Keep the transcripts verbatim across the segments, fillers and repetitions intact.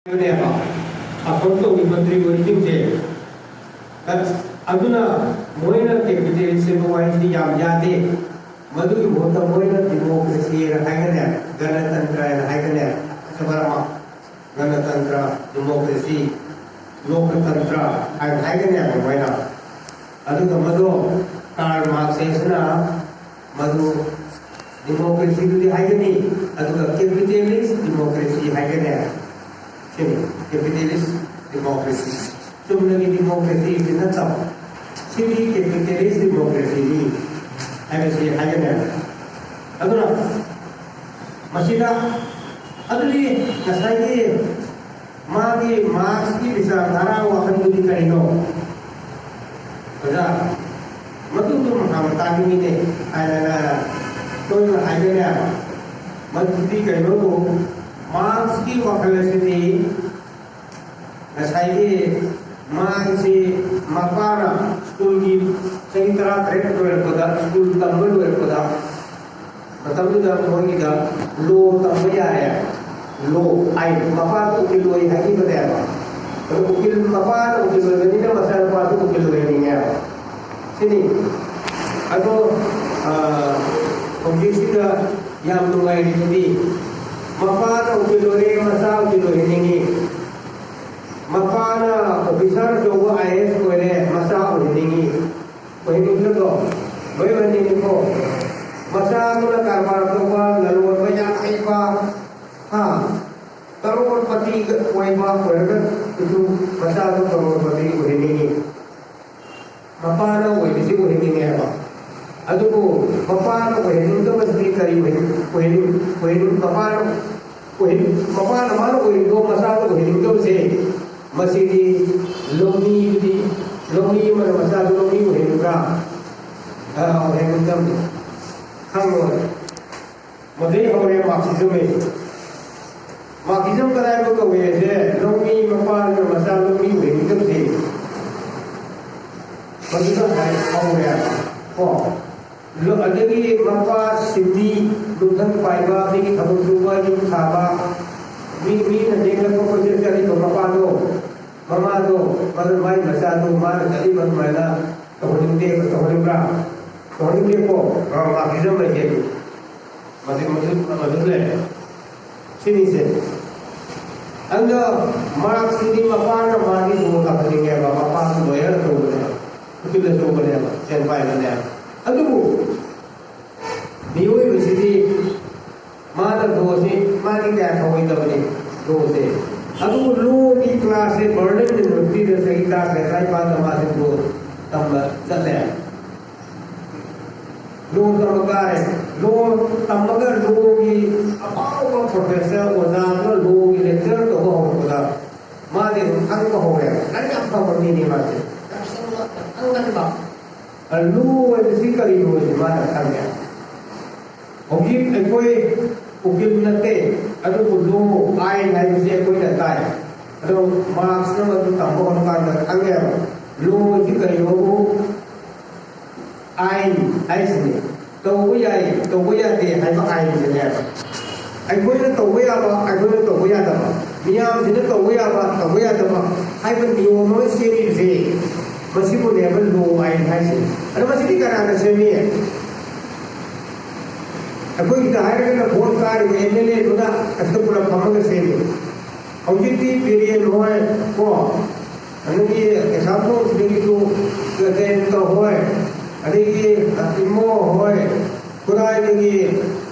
ꯍꯥꯏꯕꯅꯦꯕ, ꯑꯁꯣꯝ ꯇꯧꯔꯤꯕ ꯇ꯭ꯔꯤꯕꯜꯁꯤꯡꯁꯦ꯫ ꯑꯗꯨꯅ ꯃꯣꯏꯅ ꯀꯦꯄꯤꯇꯦꯂꯤꯁ ꯍꯥꯏꯕ ꯋꯥꯍꯩꯁꯤ ꯌꯥꯝ ꯌꯥꯗꯦ꯫ ꯃꯗꯨꯒꯤ ꯃꯍꯨꯠꯇ ꯃꯣꯏꯅ ꯗꯤꯃꯣꯀ꯭ꯔꯦꯁꯤ ꯍꯥꯏꯅ ꯍꯥꯏꯒꯅꯦ, ꯒꯅꯇꯟꯇ꯭ꯔ ꯍꯥꯏꯅ ꯍꯥꯏꯒꯅꯦ, ꯑꯆꯧꯕ ꯑꯃ, ꯒꯅꯇꯟꯇ꯭ꯔ, ꯗꯤꯃꯣꯀ꯭ꯔꯦꯁꯤ, ꯂꯣꯀꯇꯟꯇ꯭ꯔ ꯍꯥꯏꯅ ꯍꯥꯏꯒꯅꯦꯕ ꯃꯣꯏꯅ꯫ ꯑꯗꯨꯒ ꯃꯗꯨ ꯀꯥꯔꯜ ꯃꯥꯔꯛꯁ ꯍꯥꯏꯁꯤꯅ ꯃꯗꯨ ꯗꯤꯃꯣꯀ꯭ꯔꯦꯁꯤꯗꯨꯗꯤ ꯍꯥꯏꯒꯅꯤ, ꯑꯗꯨꯒ ꯀꯦꯄꯤꯇꯦꯂꯤꯁ ꯗꯤꯃꯣꯀ꯭ꯔꯦꯁꯤ ꯍꯥꯏꯒꯅꯦ꯫ ꯁꯤꯅꯤ ꯀꯦꯄꯤꯇꯦꯂꯤꯁ ꯗꯤꯃꯣꯀ꯭ꯔꯦꯁꯤ꯫ ꯆꯨꯝꯅꯒꯤ ꯗꯤꯃꯣꯀ꯭ꯔꯦꯁꯤꯁꯤ ꯅꯠꯇꯕ, ꯁꯤꯗꯤ ꯀꯦꯄꯤꯇꯦꯂꯤꯁ ꯗꯤꯃꯣꯀ꯭ꯔꯦꯁꯤꯅꯤ ꯍꯥꯏꯕꯁꯤ ꯍꯥꯏꯒꯅꯦ꯫ ꯑꯗꯨꯅ ꯃꯁꯤꯗ ꯑꯗꯨꯗꯤ ꯉꯁꯥꯏꯒꯤ ꯃꯥꯒꯤ ꯃꯥꯔꯛꯁꯀꯤ ꯕꯤꯆꯥꯔꯙꯥꯔꯥ ꯋꯥꯈꯜꯗꯨꯗꯤ ꯀꯔꯤꯅꯣ? ꯑꯣꯖꯥ, ꯃꯗꯨꯗꯨ ꯃꯈꯥ ꯇꯥꯅꯤꯡꯉꯤꯅꯦ ꯍꯥꯏꯔꯒ ꯇꯣꯏꯅ ꯍꯥꯏꯅꯔꯦ꯫ ꯃꯗꯨꯗꯤ ꯀꯩꯅꯣꯕꯨ, ꯃꯥꯔꯛꯁꯀꯤ ꯋꯥꯈꯜ ꯑꯁꯤꯗꯤ ꯉꯁꯥꯏꯒꯤ ꯃꯥꯒꯤꯁꯤ ꯃꯄꯥꯅ ꯁ꯭ꯀꯨꯜꯒꯤ ꯆꯍꯤ ꯇꯔꯥ ꯇꯔꯦꯠ ꯂꯣꯏꯔꯛꯄꯗ, ꯁ꯭ꯀꯨꯜ ꯇꯝꯕ ꯂꯣꯏꯔꯛꯄꯗ, ꯃꯇꯝꯗꯨꯗ ꯃꯣꯏꯒꯤꯗ ꯂꯣ ꯇꯝꯕ ꯌꯥꯔꯦ꯫ ꯂꯣ, ꯑꯥꯏꯟ꯫ ꯃꯄꯥꯗ ꯎꯀꯤꯜ ꯑꯣꯏ ꯍꯥꯏꯈꯤꯕꯅꯦꯕ꯫ ꯑꯗꯣ ꯎꯀꯤꯜ, ꯃꯄꯥꯅ ꯎꯀꯤꯜ ꯑꯣꯏꯕꯅꯤꯅ ꯃꯆꯥꯅꯨꯄꯥꯁꯨ ꯎꯀꯤꯜ ꯑꯣꯏꯍꯟꯅꯤꯡꯉꯦꯕ꯫ ꯁꯤꯅꯤ꯫ ꯑꯗꯣ, ꯑ, ꯍꯧꯖꯤꯛꯁꯤꯗ ꯌꯥꯝ ꯅꯨꯡꯉꯥꯏꯔꯤꯕꯗꯤ ꯃꯄꯥꯅ ꯎꯀꯤꯜ ꯑꯣꯏꯔꯦ, ꯃꯆꯥ ꯎꯀꯤꯜ ꯑꯣꯏꯍꯟꯅꯤꯡꯉꯤ꯫ ꯃꯄꯥꯅ ꯑꯣꯐꯤꯁꯥꯔ ꯑꯆꯧꯕ ꯑꯥꯏ ꯑꯦ ꯑꯦꯁ ꯑꯣꯏꯔꯦ, ꯃꯆꯥ ꯑꯣꯏꯍꯟꯅꯤꯡꯉꯤ꯫ ꯑꯣꯏꯍꯟꯅꯤꯡꯗ꯭ꯔꯣ? ꯂꯣꯏ ꯑꯣꯏꯍꯟꯅꯤꯡꯉꯤꯀꯣ꯫ ꯃꯆꯥꯗꯨꯅ ꯀꯔꯕꯥꯔ ꯇꯧꯕ, ꯂꯂꯣꯟꯕ ꯌꯥꯝ ꯍꯩꯕ, ꯍꯥ? ꯀꯔꯣꯔꯄꯇꯤꯒ ꯑꯣꯏꯕ ꯑꯣꯏꯔꯒꯁꯨ ꯃꯆꯥꯗꯨ ꯀꯔꯣꯔꯄꯇꯤ ꯑꯣꯏꯍꯟꯅꯤꯡꯉꯤ꯫ ꯃꯄꯥꯅ ꯑꯣꯏꯕꯁꯤ ꯑꯣꯏꯍꯟꯅꯤꯡꯉꯦ ꯍꯥꯏꯕ꯫ ꯑꯗꯨꯕꯨ ꯃꯄꯥꯅ ꯑꯣꯏꯍꯟꯅꯤꯡꯗꯕꯁꯤꯗꯤ ꯀꯔꯤ ꯑꯣꯏꯍꯟ-, ꯑꯣꯏꯍꯟꯅꯤꯡ-, ꯑꯣꯏꯍꯟꯅꯤꯡ-, ꯃꯄꯥꯅ ꯑꯣꯏꯍꯟ-, ꯃꯄꯥꯅ ꯃꯥꯅ ꯑꯣꯏꯔꯤꯗꯣ ꯃꯆꯥꯗ ꯑꯣꯏꯍꯟꯅꯤꯡꯗꯕꯁꯦ, ꯃꯁꯤꯗꯤ ꯂꯧꯃꯤꯗꯨꯗꯤ, ꯂꯧꯃꯤ ꯑꯃꯅ ꯃꯆꯥꯗꯨ ꯂꯧꯃꯤ ꯑꯣꯏꯍꯟꯅꯤꯡꯕ꯭ꯔꯥ? ꯑ, ꯑꯣꯏꯍꯟꯅꯤꯡꯗꯕꯅꯤ꯫ ꯈꯪꯉꯣꯏ꯫ ꯃꯗꯩ ꯍꯧꯔꯦ ꯃꯥꯔꯛꯁꯤꯖꯝ ꯍꯥꯏꯁꯦ꯫ ꯃꯥꯔꯛꯁꯤꯖꯝ ꯀꯗꯥꯏꯕꯨ ꯀꯧꯋꯦ ꯍꯥꯏꯁꯦ, ꯂꯧꯃꯤ ꯃꯄꯥꯅ ꯃꯆꯥ ꯂꯧꯃꯤ ꯑꯣꯏꯍꯟꯅꯤꯡꯗꯕꯁꯦ꯫ ꯃꯗꯨꯗ ꯍꯥꯏ ꯍꯧꯔꯦ꯫ ꯀꯣ? ꯂ-, ꯑꯗꯒꯤ ꯃꯄꯥ ꯁꯤꯟꯃꯤ, ꯅꯨꯡꯊꯪ ꯄꯥꯏꯕ, ꯃꯤꯒꯤ ꯊꯕꯛ ꯁꯨꯕ, ꯌꯨꯝ ꯁꯥꯕ, ꯃꯤ, ꯃꯤꯅ ꯅꯦꯛꯂꯛꯄ ꯄꯣꯠꯆꯩ ꯃꯗꯨ ꯃꯥꯏ ꯃꯆꯥꯗꯨ ꯃꯥꯅ ꯆꯠꯂꯤꯕ ꯑꯗꯨꯃꯥꯏꯅ ꯇꯧꯍꯟꯅꯤꯡꯗꯦ, ꯇꯧꯍꯟꯅꯤꯡꯕ꯭ꯔꯥ? ꯇꯧꯍꯟꯅꯤꯡꯗꯦꯀꯣ꯫ ꯃꯥꯔꯛꯁꯤꯖꯝ ꯂꯩꯇꯦ꯫ ꯃꯗꯨ, ꯃꯗꯨ, ꯃꯗꯨ ꯂꯩ꯫ ꯁꯤꯅꯤꯁꯦ꯫ ꯑꯗꯣ ꯃꯥꯔꯛꯁꯤꯗꯤ ꯃꯄꯥꯅ ꯃꯥꯒꯤ ꯂꯣ ꯇꯝꯍꯟꯅꯤꯡꯉꯦꯕ, ꯃꯄꯥꯗꯨ ꯂꯣꯌꯔ ꯑꯆꯧꯕꯅꯦꯕ, ꯎꯀꯤꯜ ꯑꯆꯧꯕꯅꯦꯕ, ꯁꯦꯟ ꯄꯥꯏꯕꯅꯦꯕ꯫ ꯑꯗꯨꯕꯨ ꯃꯤꯑꯣꯏꯕꯁꯤꯗꯤ ꯃꯥꯅ ꯂꯣꯁꯤ ꯃꯥꯗꯤ ꯀꯌꯥ ꯊꯧꯑꯣꯏꯗꯕꯅꯤ, ꯂꯣꯁꯦ꯫ ꯑꯗꯨꯕꯨ ꯂꯣꯒꯤ ꯀ꯭ꯂꯥꯁꯁꯦ ꯕꯔꯂꯤꯟ ꯌꯨꯅꯤꯚꯔꯁꯤꯇꯤꯗ ꯆꯍꯤ ꯇꯔꯥꯇꯔꯦꯠ ꯇꯔꯥꯅꯤꯄꯥꯟꯗ ꯃꯥꯁꯦ ꯂꯣ ꯇꯝꯕ ꯆꯠꯂꯦ꯫ ꯂꯣ ꯇꯝꯕ ꯀꯥꯔꯦ꯫ ꯂꯣ ꯇꯝꯃꯒ ꯂꯣꯒꯤ ꯑꯐꯥꯎꯕ ꯄ꯭ꯔꯣꯐꯦꯁꯔ ꯑꯣꯖꯥ ꯑꯃꯅ ꯂꯣꯒꯤ ꯂꯦꯛꯆꯔ ꯇꯧꯕ ꯍꯧꯔꯛꯄꯗ ꯃꯥꯗꯤ ꯑꯗꯨꯝ ꯈꯪꯕ ꯍꯧꯔꯦ꯫ ꯂꯥꯏꯔꯤꯛ ꯌꯥꯝ ꯐꯕ ꯃꯤꯅꯤ ꯃꯥꯁꯦ꯫ ꯌꯥꯝ ꯁꯤꯡꯕ, ꯌꯥꯝ ꯈꯪꯒꯟꯕ꯫ ꯑ, ꯂꯣ ꯍꯥꯏꯕꯁꯤ ꯀꯔꯤꯅꯣ ꯍꯥꯏꯕꯁꯤ ꯃꯥꯅ ꯈꯪꯉꯦ꯫ ꯍꯧꯖꯤꯛ ꯑꯩꯈꯣꯏ ꯎꯀꯤꯜ ꯅꯠꯇꯦ, ꯑꯗꯨꯕꯨ ꯂꯣ, ꯑꯥꯏꯟ ꯍꯥꯏꯕꯁꯤ ꯑꯩꯈꯣꯏꯅ ꯇꯥꯏ꯫ ꯑꯗꯣ ꯃꯥꯔꯛꯁꯅ ꯃꯗꯨ ꯇꯝꯕ ꯍꯧꯔꯀꯥꯟꯗ ꯈꯪꯉꯦꯕ꯫ ꯂꯣ ꯍꯥꯏꯁꯤ ꯀꯔꯤꯅꯣꯕꯨ ꯑꯥꯏꯟ ꯍꯥꯏꯁꯤꯅꯤ꯫ ꯇꯧꯕ ꯌꯥꯏ, ꯇꯧꯕ ꯌꯥꯗꯦ ꯍꯥꯏꯕ ꯑꯥꯏꯟꯗꯨꯅꯦꯕ꯫ ꯑꯩꯈꯣꯏꯅ ꯇꯧꯕ ꯌꯥꯕ, ꯑꯩꯈꯣꯏꯅ ꯇꯧꯕ ꯌꯥꯗꯕ, ꯃꯤꯌꯥꯝꯁꯤꯅ ꯇꯧꯕ ꯌꯥꯕ, ꯇꯧꯕ ꯌꯥꯗꯕ ꯍꯥꯏꯕ ꯅꯤꯌꯣꯝ ꯑꯃ ꯁꯦꯝꯃꯤꯕꯁꯦ, ꯃꯁꯤꯕꯨꯅꯦꯕ ꯂꯣ ꯑꯥꯏꯟ ꯍꯥꯏꯁꯦ꯫ ꯑꯗꯣ ꯃꯁꯤꯗꯤ ꯀꯅꯥꯅ ꯁꯦꯝꯃꯤ? ꯑꯩꯈꯣꯏꯒꯤꯗ ꯍꯥꯏꯔꯒꯅ ꯚꯣꯠ ꯀꯥꯔꯤꯕ ꯑꯦꯝ ꯑꯦꯜ ꯑꯦꯗꯨꯅ ꯑꯁꯤꯗ ꯄꯨꯂꯞ ꯐꯝꯃꯒ ꯁꯦꯝꯃꯤ꯫ ꯍꯧꯖꯤꯛꯇꯤ ꯕꯤꯔꯦꯟ ꯍꯣꯏ ꯀꯣ, ꯑꯗꯒꯤ ꯀꯩꯁꯥꯝꯊꯣꯡꯁꯤꯗꯒꯤꯁꯨ ꯖꯌꯟꯇ ꯍꯣꯏ, ꯑꯗꯒꯤ ꯏꯃꯣ ꯍꯣꯏ, ꯈꯨꯔꯥꯏꯗꯒꯤ,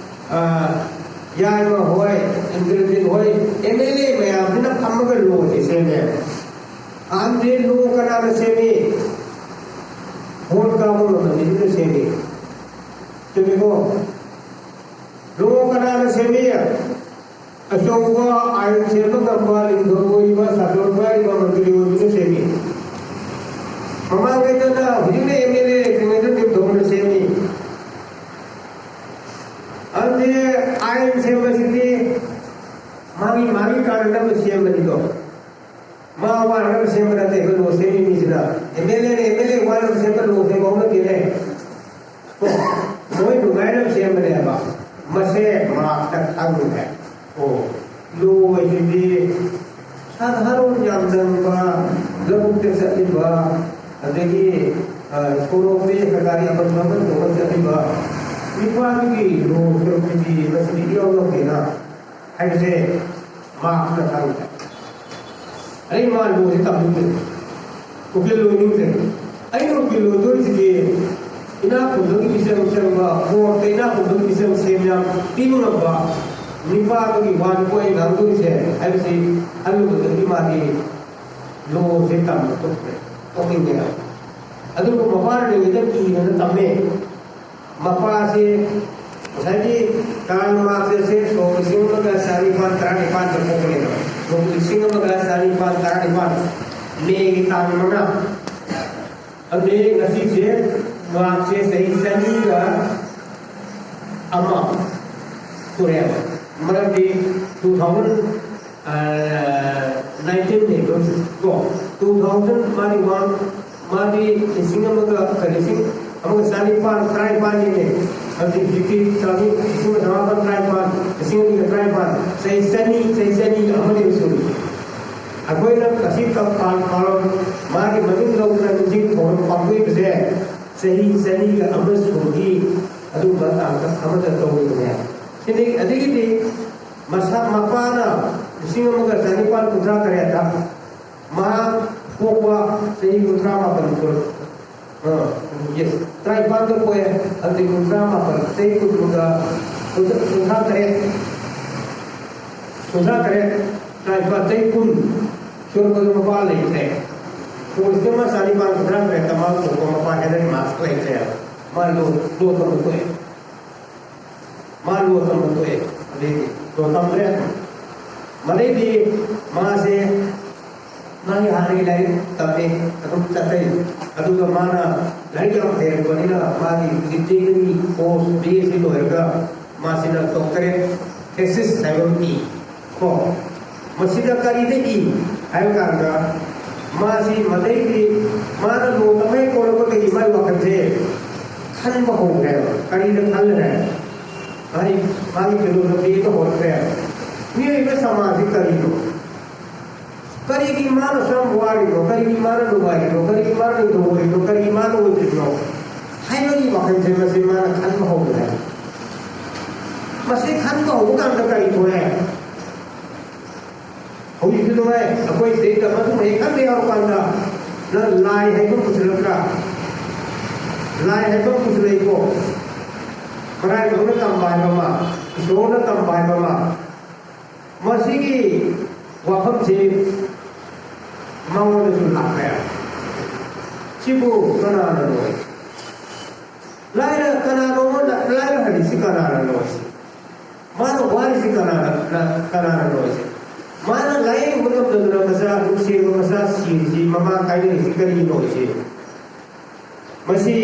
ꯑ, ꯌꯥꯏꯃ ꯍꯣꯏ, ꯏꯟꯗ꯭ꯔꯖꯤꯠ ꯍꯣꯏ, ꯑꯦꯝ ꯑꯦꯜ ꯑꯦ ꯃꯌꯥꯝꯁꯤꯅ ꯐꯝꯃꯒ ꯂꯣꯁꯦ ꯁꯦꯝꯃꯦ꯫ ꯑꯍꯟꯁꯦ ꯂꯣ ꯀꯅꯥꯅ ꯁꯦꯝꯃꯤ? ꯚꯣꯠ ꯀꯥꯕ ꯃꯇꯝꯁꯤꯗ ꯁꯦꯝꯃꯤ꯫ ꯆꯨꯝꯃꯤꯀꯣ? ꯂꯣ ꯀꯅꯥꯅ ꯁꯦꯝꯃꯤ? ꯑꯆꯧꯕ ꯑꯥꯏꯟ ꯁꯦꯝꯕ ꯉꯝꯕ ꯅꯤꯡꯊꯧ ꯑꯣꯏꯔꯤꯕ, ꯁꯥꯁꯣꯟ ꯄꯥꯏꯔꯤꯕ ꯃꯟꯇ꯭ꯔꯤ ꯑꯣꯏꯕꯅ ꯁꯦꯝꯃꯤ꯫ ꯃꯃꯥꯡꯉꯩꯗꯅ, ꯍꯧꯖꯤꯛꯅ ꯑꯦꯝ ꯑꯦꯜ ꯑꯦ ꯂꯩꯇ꯭ꯔꯤꯉꯩꯗ ꯅꯤꯡꯊꯧꯅ ꯁꯦꯝꯃꯤ꯫ ꯑꯗꯨꯗꯤ ꯑꯥꯏꯟ ꯁꯦꯝꯕꯁꯤꯗꯤ ꯃꯥꯒꯤ, ꯃꯥꯒꯤ ꯀꯥꯟꯅꯅꯕ ꯁꯦꯝꯕꯅꯤꯗꯣ꯫ ꯃꯥ ꯋꯥꯅꯕ ꯁꯦꯝꯕ ꯅꯠꯇꯦ, ꯑꯩꯈꯣꯏ ꯂꯣ ꯁꯦꯝꯃꯤ ꯃꯤꯁꯤꯅ꯫ ꯑꯦꯝ ꯑꯦꯜ ꯑꯦꯅ ꯑꯦꯝ ꯑꯦꯜ ꯑꯦ ꯋꯥꯅꯕ ꯁꯦꯝꯕ ꯂꯣ ꯁꯦꯝꯕ ꯍꯧꯅꯗꯦꯅꯦ꯫ ꯃꯣꯏ ꯅꯨꯡꯉꯥꯏꯅꯕ ꯁꯦꯝꯕꯅꯦꯕ꯫ ꯃꯁꯦ ꯃꯥꯛꯇ ꯈꯪꯉꯦ꯫ ꯑꯣ, ꯂꯣ ꯍꯥꯏꯁꯤꯗꯤ ꯁꯥꯙꯥꯔꯟ ꯌꯥꯝ ꯆꯪꯕ, ꯂꯧꯕꯨꯛꯇ ꯆꯠꯂꯤꯕ, ꯑꯗꯒꯤ ꯁꯣꯔꯣꯛꯇ ꯒꯥꯔꯤ ꯑꯃꯟꯕ ꯑꯃ ꯇꯣꯡꯉ ꯆꯠꯂꯤꯕ ꯅꯤꯄꯥꯗꯨꯒꯤ ꯂꯣ ꯁꯔꯨꯛꯇꯨꯗꯤ ꯃꯁꯤꯗꯤ ꯏꯌꯥꯎ ꯌꯥꯎꯗꯦꯅ ꯍꯥꯏꯕꯁꯦ ꯃꯍꯥꯛꯇꯨꯅ ꯈꯪꯗ꯭ꯔꯦ꯫ ꯑꯗꯩ ꯃꯥ ꯂꯣꯁꯦ ꯇꯝꯅꯤꯡꯗ꯭ꯔꯦ, ꯎꯀꯤꯜ ꯑꯣꯏꯅꯤꯡꯗ꯭ꯔꯦ꯫ ꯑꯩꯅ ꯎꯀꯤꯜ ꯑꯣꯏꯗꯣꯔꯤꯁꯤꯗꯤ ꯏꯅꯥꯛ ꯈꯨꯟꯕꯒꯤ ꯃꯤꯆꯪ ꯆꯪꯕ, ꯀꯣꯔꯠꯇ ꯏꯅꯥꯛ ꯈꯨꯟꯕꯒꯤ ꯃꯤꯆꯪ ꯁꯦꯝ ꯌꯥꯝ ꯄꯤꯕ ꯉꯝꯕ ꯅꯤꯄꯥꯗꯨꯒꯤ ꯋꯥꯅꯤꯀꯣ ꯑꯩ ꯉꯥꯡꯗꯣꯔꯤꯁꯦ ꯍꯥꯏꯕꯁꯤ ꯈꯜꯂꯨꯕꯗꯒꯤ ꯃꯥꯗꯤ ꯂꯣꯁꯦ ꯇꯝꯕ ꯇꯣꯛꯈ꯭ꯔꯦ, ꯇꯣꯛꯅꯤꯡꯉꯦ꯫ ꯑꯗꯨꯕꯨ ꯃꯄꯥꯟ ꯂꯩꯉꯩꯗ ꯀꯤꯗꯅ ꯇꯝꯃꯦ꯫ ꯃꯄꯥꯁꯦ ꯉꯁꯥꯏꯒꯤ ꯀꯥꯔꯜ ꯃꯥꯔꯛꯁꯁꯦ ꯁꯣꯛ ꯂꯤꯁꯤꯡ ꯑꯃꯒ ꯆꯅꯤꯄꯥꯟ ꯇꯔꯥꯅꯤꯄꯥꯟꯗ ꯄꯣꯛꯄꯅꯦꯕ꯫ ꯁꯣꯛ ꯂꯤꯁꯤꯡ ꯑꯃꯒ ꯆꯅꯤꯄꯥꯟ ꯇꯔꯥꯅꯤꯄꯥꯟ, ꯃꯦꯒꯤ ꯇꯥꯡ ꯃꯉꯥ꯫ ꯑꯗꯨꯗꯤ ꯉꯁꯤꯁꯦ ꯃꯥꯔꯛꯁꯦ ꯆꯍꯤ ꯆꯅꯤꯒ ꯑꯃ ꯁꯨꯔꯦꯕ꯫ ꯃꯔꯝꯗꯤ ꯇꯨ ꯊꯥꯎꯖꯟ ꯅꯥꯏꯟꯇꯤꯟꯅꯦꯕ ꯀꯣ, ꯇꯨ ꯊꯥꯎꯖꯟ ꯃꯥꯗꯤ ꯋꯥꯟ, ꯃꯥꯗꯤ ꯂꯤꯁꯤꯡ ꯑꯃꯒ, ꯀ-, ꯂꯤꯁꯤꯡ ꯑꯃꯒ ꯆꯅꯤꯄꯥꯟ ꯇꯔꯥꯅꯤꯄꯥꯟꯒꯤꯅꯦ꯫ ꯑꯗꯨꯗꯤ ꯍꯧꯖꯤꯛꯇꯤ ꯆꯍꯤ ꯂꯤꯁꯤꯡ ꯑꯃ ꯆꯃꯥꯄꯟ ꯇꯔꯥꯅꯤꯄꯥꯟ, ꯂꯤꯁꯤꯡ ꯑꯅꯤꯒ ꯇꯔꯥꯅꯤꯄꯥꯟ, ꯆꯍꯤ ꯆꯅꯤ, ꯆꯍꯤ ꯆꯅꯤꯒ ꯑꯃꯅꯦꯕ ꯁꯨꯔꯤꯁꯦ꯫ ꯑꯩꯈꯣꯏꯅ ꯉꯁꯤ ꯇ-, ꯄꯥ-, ꯄꯥꯂꯣꯟ ꯃꯥꯒꯤ ꯃꯃꯤꯡ ꯂꯧꯗꯅ ꯅꯤꯡꯁꯤꯡ ꯊꯧꯔꯝ ꯄꯥꯡꯊꯣꯛꯏꯕꯁꯦ ꯆꯍꯤ ꯆꯅꯤꯒ ꯑꯃ ꯁꯨꯕꯒꯤ ꯑꯗꯨꯒꯨꯝꯕ ꯇꯥꯡꯀꯛ ꯑꯃꯗ ꯇꯧꯔꯤꯕꯅꯦ꯫ ꯁꯤꯅꯤ꯫ ꯑꯗꯒꯤꯗꯤ ꯃꯁꯥ ꯃꯄꯥꯅ ꯂꯤꯁꯤꯡ ꯑꯃꯒ ꯆꯅꯤꯄꯥꯟ ꯀꯨꯟꯊ꯭ꯔꯥ ꯇꯔꯦꯠꯇ ꯃꯍꯥꯛ ꯄꯣꯛꯄ ꯆꯍꯤ ꯀꯨꯟꯊ꯭ꯔꯥ ꯃꯥꯄꯟ ꯀꯨꯟ, ꯑ, yes, ꯇꯔꯥꯅꯤꯄꯥꯟꯗ ꯄꯣꯛꯑꯦ, ꯑꯗꯨꯗꯤ ꯀꯨꯟꯊ꯭ꯔꯥ ꯃꯥꯄꯟ, ꯆꯍꯤ ꯀꯨꯟꯒ, ꯀꯨꯟꯊ꯭ꯔꯥ ꯇꯔꯦꯠ, ꯀꯨꯟꯊ꯭ꯔꯥ ꯇꯔꯦꯠ, ꯇꯔꯥꯅꯤꯄꯥꯟ, ꯆꯍꯤ ꯀꯨꯟ ꯁꯨꯔꯛꯄꯗ ꯃꯄꯥ ꯂꯩꯇ꯭ꯔꯦ꯫ ꯁꯣꯛ ꯂꯤꯁꯤꯡ ꯑꯃ ꯆꯅꯤꯄꯥꯟ ꯀꯨꯟꯊ꯭ꯔꯥ ꯇꯔꯦꯠꯇ ꯃꯥ ꯄꯣꯛꯄ ꯃꯄꯥ ꯍꯦꯅꯔꯤ ꯃꯥꯔꯛꯁ ꯂꯩꯇ꯭ꯔꯦ꯫ ꯃꯥ ꯂꯣ, ꯂꯣ ꯇꯝꯕ ꯇꯣꯛꯑꯦ꯫ ꯃꯥ ꯂꯣ ꯇꯝꯕ ꯇꯣꯛꯑꯦ꯫ ꯑꯗꯩꯗꯤ ꯂꯣ ꯇꯝꯗ꯭ꯔꯦ꯫ ꯃꯗꯩꯗꯤ ꯃꯥꯁꯦ ꯃꯥꯒꯤ ꯍꯥꯟꯅꯒꯤ ꯂꯥꯏꯔꯤꯛ ꯇꯝꯃꯦ, ꯑꯗꯨꯝ ꯆꯠꯊꯩ꯫ ꯑꯗꯨꯒ ꯃꯥꯅ ꯂꯥꯏꯔꯤꯛ ꯌꯥꯝ ꯍꯩꯔꯛꯄꯅꯤꯅ ꯃꯥꯒꯤ ꯗꯤꯒ꯭ꯔꯤꯒꯤ ꯀꯣꯔꯁ ꯕꯤ ꯑꯦꯁ ꯁꯤ ꯂꯣꯏꯔꯒ ꯃꯥꯁꯤꯅ ꯗꯣꯛꯇꯔꯦꯠ ꯊꯦꯁꯤꯁ ꯍꯥꯏꯕ ꯑꯃ ꯏ꯫ ꯀꯣ, ꯃꯁꯤꯗ ꯀꯔꯤꯗ ꯏ ꯍꯥꯏꯕ ꯀꯥꯟꯗ ꯃꯥꯁꯤ ꯃꯗꯩꯗꯤ ꯃꯥꯅ ꯂꯣ ꯇꯝꯕ ꯍꯦꯛ ꯂꯣꯏꯔꯛꯄꯗꯒꯤ ꯃꯥꯒꯤ ꯋꯥꯈꯜꯁꯦ ꯈꯟꯕ ꯍꯧꯈ꯭ꯔꯦꯕ꯫ ꯀꯔꯤꯗ ꯈꯜꯂꯦ? ꯃꯥꯒꯤ, ꯃꯥꯒꯤ ꯐꯤꯂꯣꯁꯣꯐꯤꯗ ꯍꯣꯠꯈ꯭ꯔꯦ꯫ ꯃꯤꯑꯣꯏꯕ ꯁꯃꯥꯖꯁꯤ ꯀꯔꯤꯅꯣ? ꯀꯔꯤꯒꯤ ꯃꯥꯅ ꯁꯨꯝ ꯋꯥꯔꯤꯅꯣ? ꯀꯔꯤꯒꯤ ꯃꯥꯅ ꯅꯨꯡꯉꯥꯏꯔꯤꯅꯣ? ꯀꯔꯤꯒꯤ ꯃꯥꯅ ꯅꯨꯡꯉꯥꯏꯔꯤꯅꯣ? ꯀꯔꯤꯒꯤ ꯃꯥꯅ ꯑꯣꯏꯗ꯭ꯔꯤꯅꯣ? ꯍꯥꯏꯕꯒꯤ ꯋꯥꯈꯜꯁꯦ ꯃꯁꯤ ꯃꯥꯅ ꯈꯟꯕ ꯍꯧꯔꯦ ꯍꯥꯏ꯫ ꯃꯁꯤ ꯈꯟꯕ ꯍꯧꯕ ꯀꯥꯟꯗ ꯀꯔꯤ ꯊꯣꯛꯑꯦ? ꯍꯧꯖꯤꯛꯁꯨ ꯅꯨꯡꯉꯥꯏ꯫ ꯑꯩꯈꯣꯏ ꯁꯤꯗꯩꯗ ꯃꯗꯨ ꯍꯦꯛ ꯈꯟꯕ ꯌꯥꯎꯔꯀꯥꯟꯗ ꯅꯪ ꯂꯥꯏ ꯍꯥꯏꯕ ꯑꯃ ꯄꯨꯁꯤꯜꯂꯛꯇ꯭ꯔꯥ? ꯂꯥꯏ ꯍꯥꯏꯕ ꯑꯃ ꯄꯨꯁꯤꯜꯂꯛꯏꯀꯣ꯫ ꯃꯔꯥꯏꯕꯛꯅ ꯇꯝꯕ ꯍꯥꯏꯕ ꯑꯃ, ꯏꯁꯣꯔꯅ ꯇꯝꯕ ꯍꯥꯏꯕ ꯑꯃ, ꯃꯁꯤꯒꯤ ꯋꯥꯐꯝꯁꯤ ꯃꯉꯣꯟꯗꯁꯨ ꯂꯥꯛꯄ ꯌꯥꯏ꯫ ꯁꯤꯕꯨ ꯀꯅꯥꯅꯅꯣ? ꯂꯥꯏꯔ ꯀꯅꯥꯅꯣ? ꯂꯥꯏꯔ ꯍꯥꯏꯔꯤꯁꯤ ꯀꯅꯥꯅꯅꯣ? ꯃꯥꯅ ꯋꯥꯔꯤꯁꯤ ꯀꯅꯥꯅ ꯀꯅꯥꯅꯅꯣ? ꯃꯥꯅ ꯂꯥꯏꯌꯦꯡꯕ ꯉꯝꯗꯗꯅ ꯃꯆꯥ, ꯅꯨꯡꯁꯤꯔꯕ ꯃꯆꯥ ꯁꯤꯔꯤꯁꯤ, ꯃꯃꯥ ꯀꯥꯏꯅꯔꯤꯁꯤ ꯀꯔꯤꯒꯤꯅꯣ? ꯃꯁꯤ,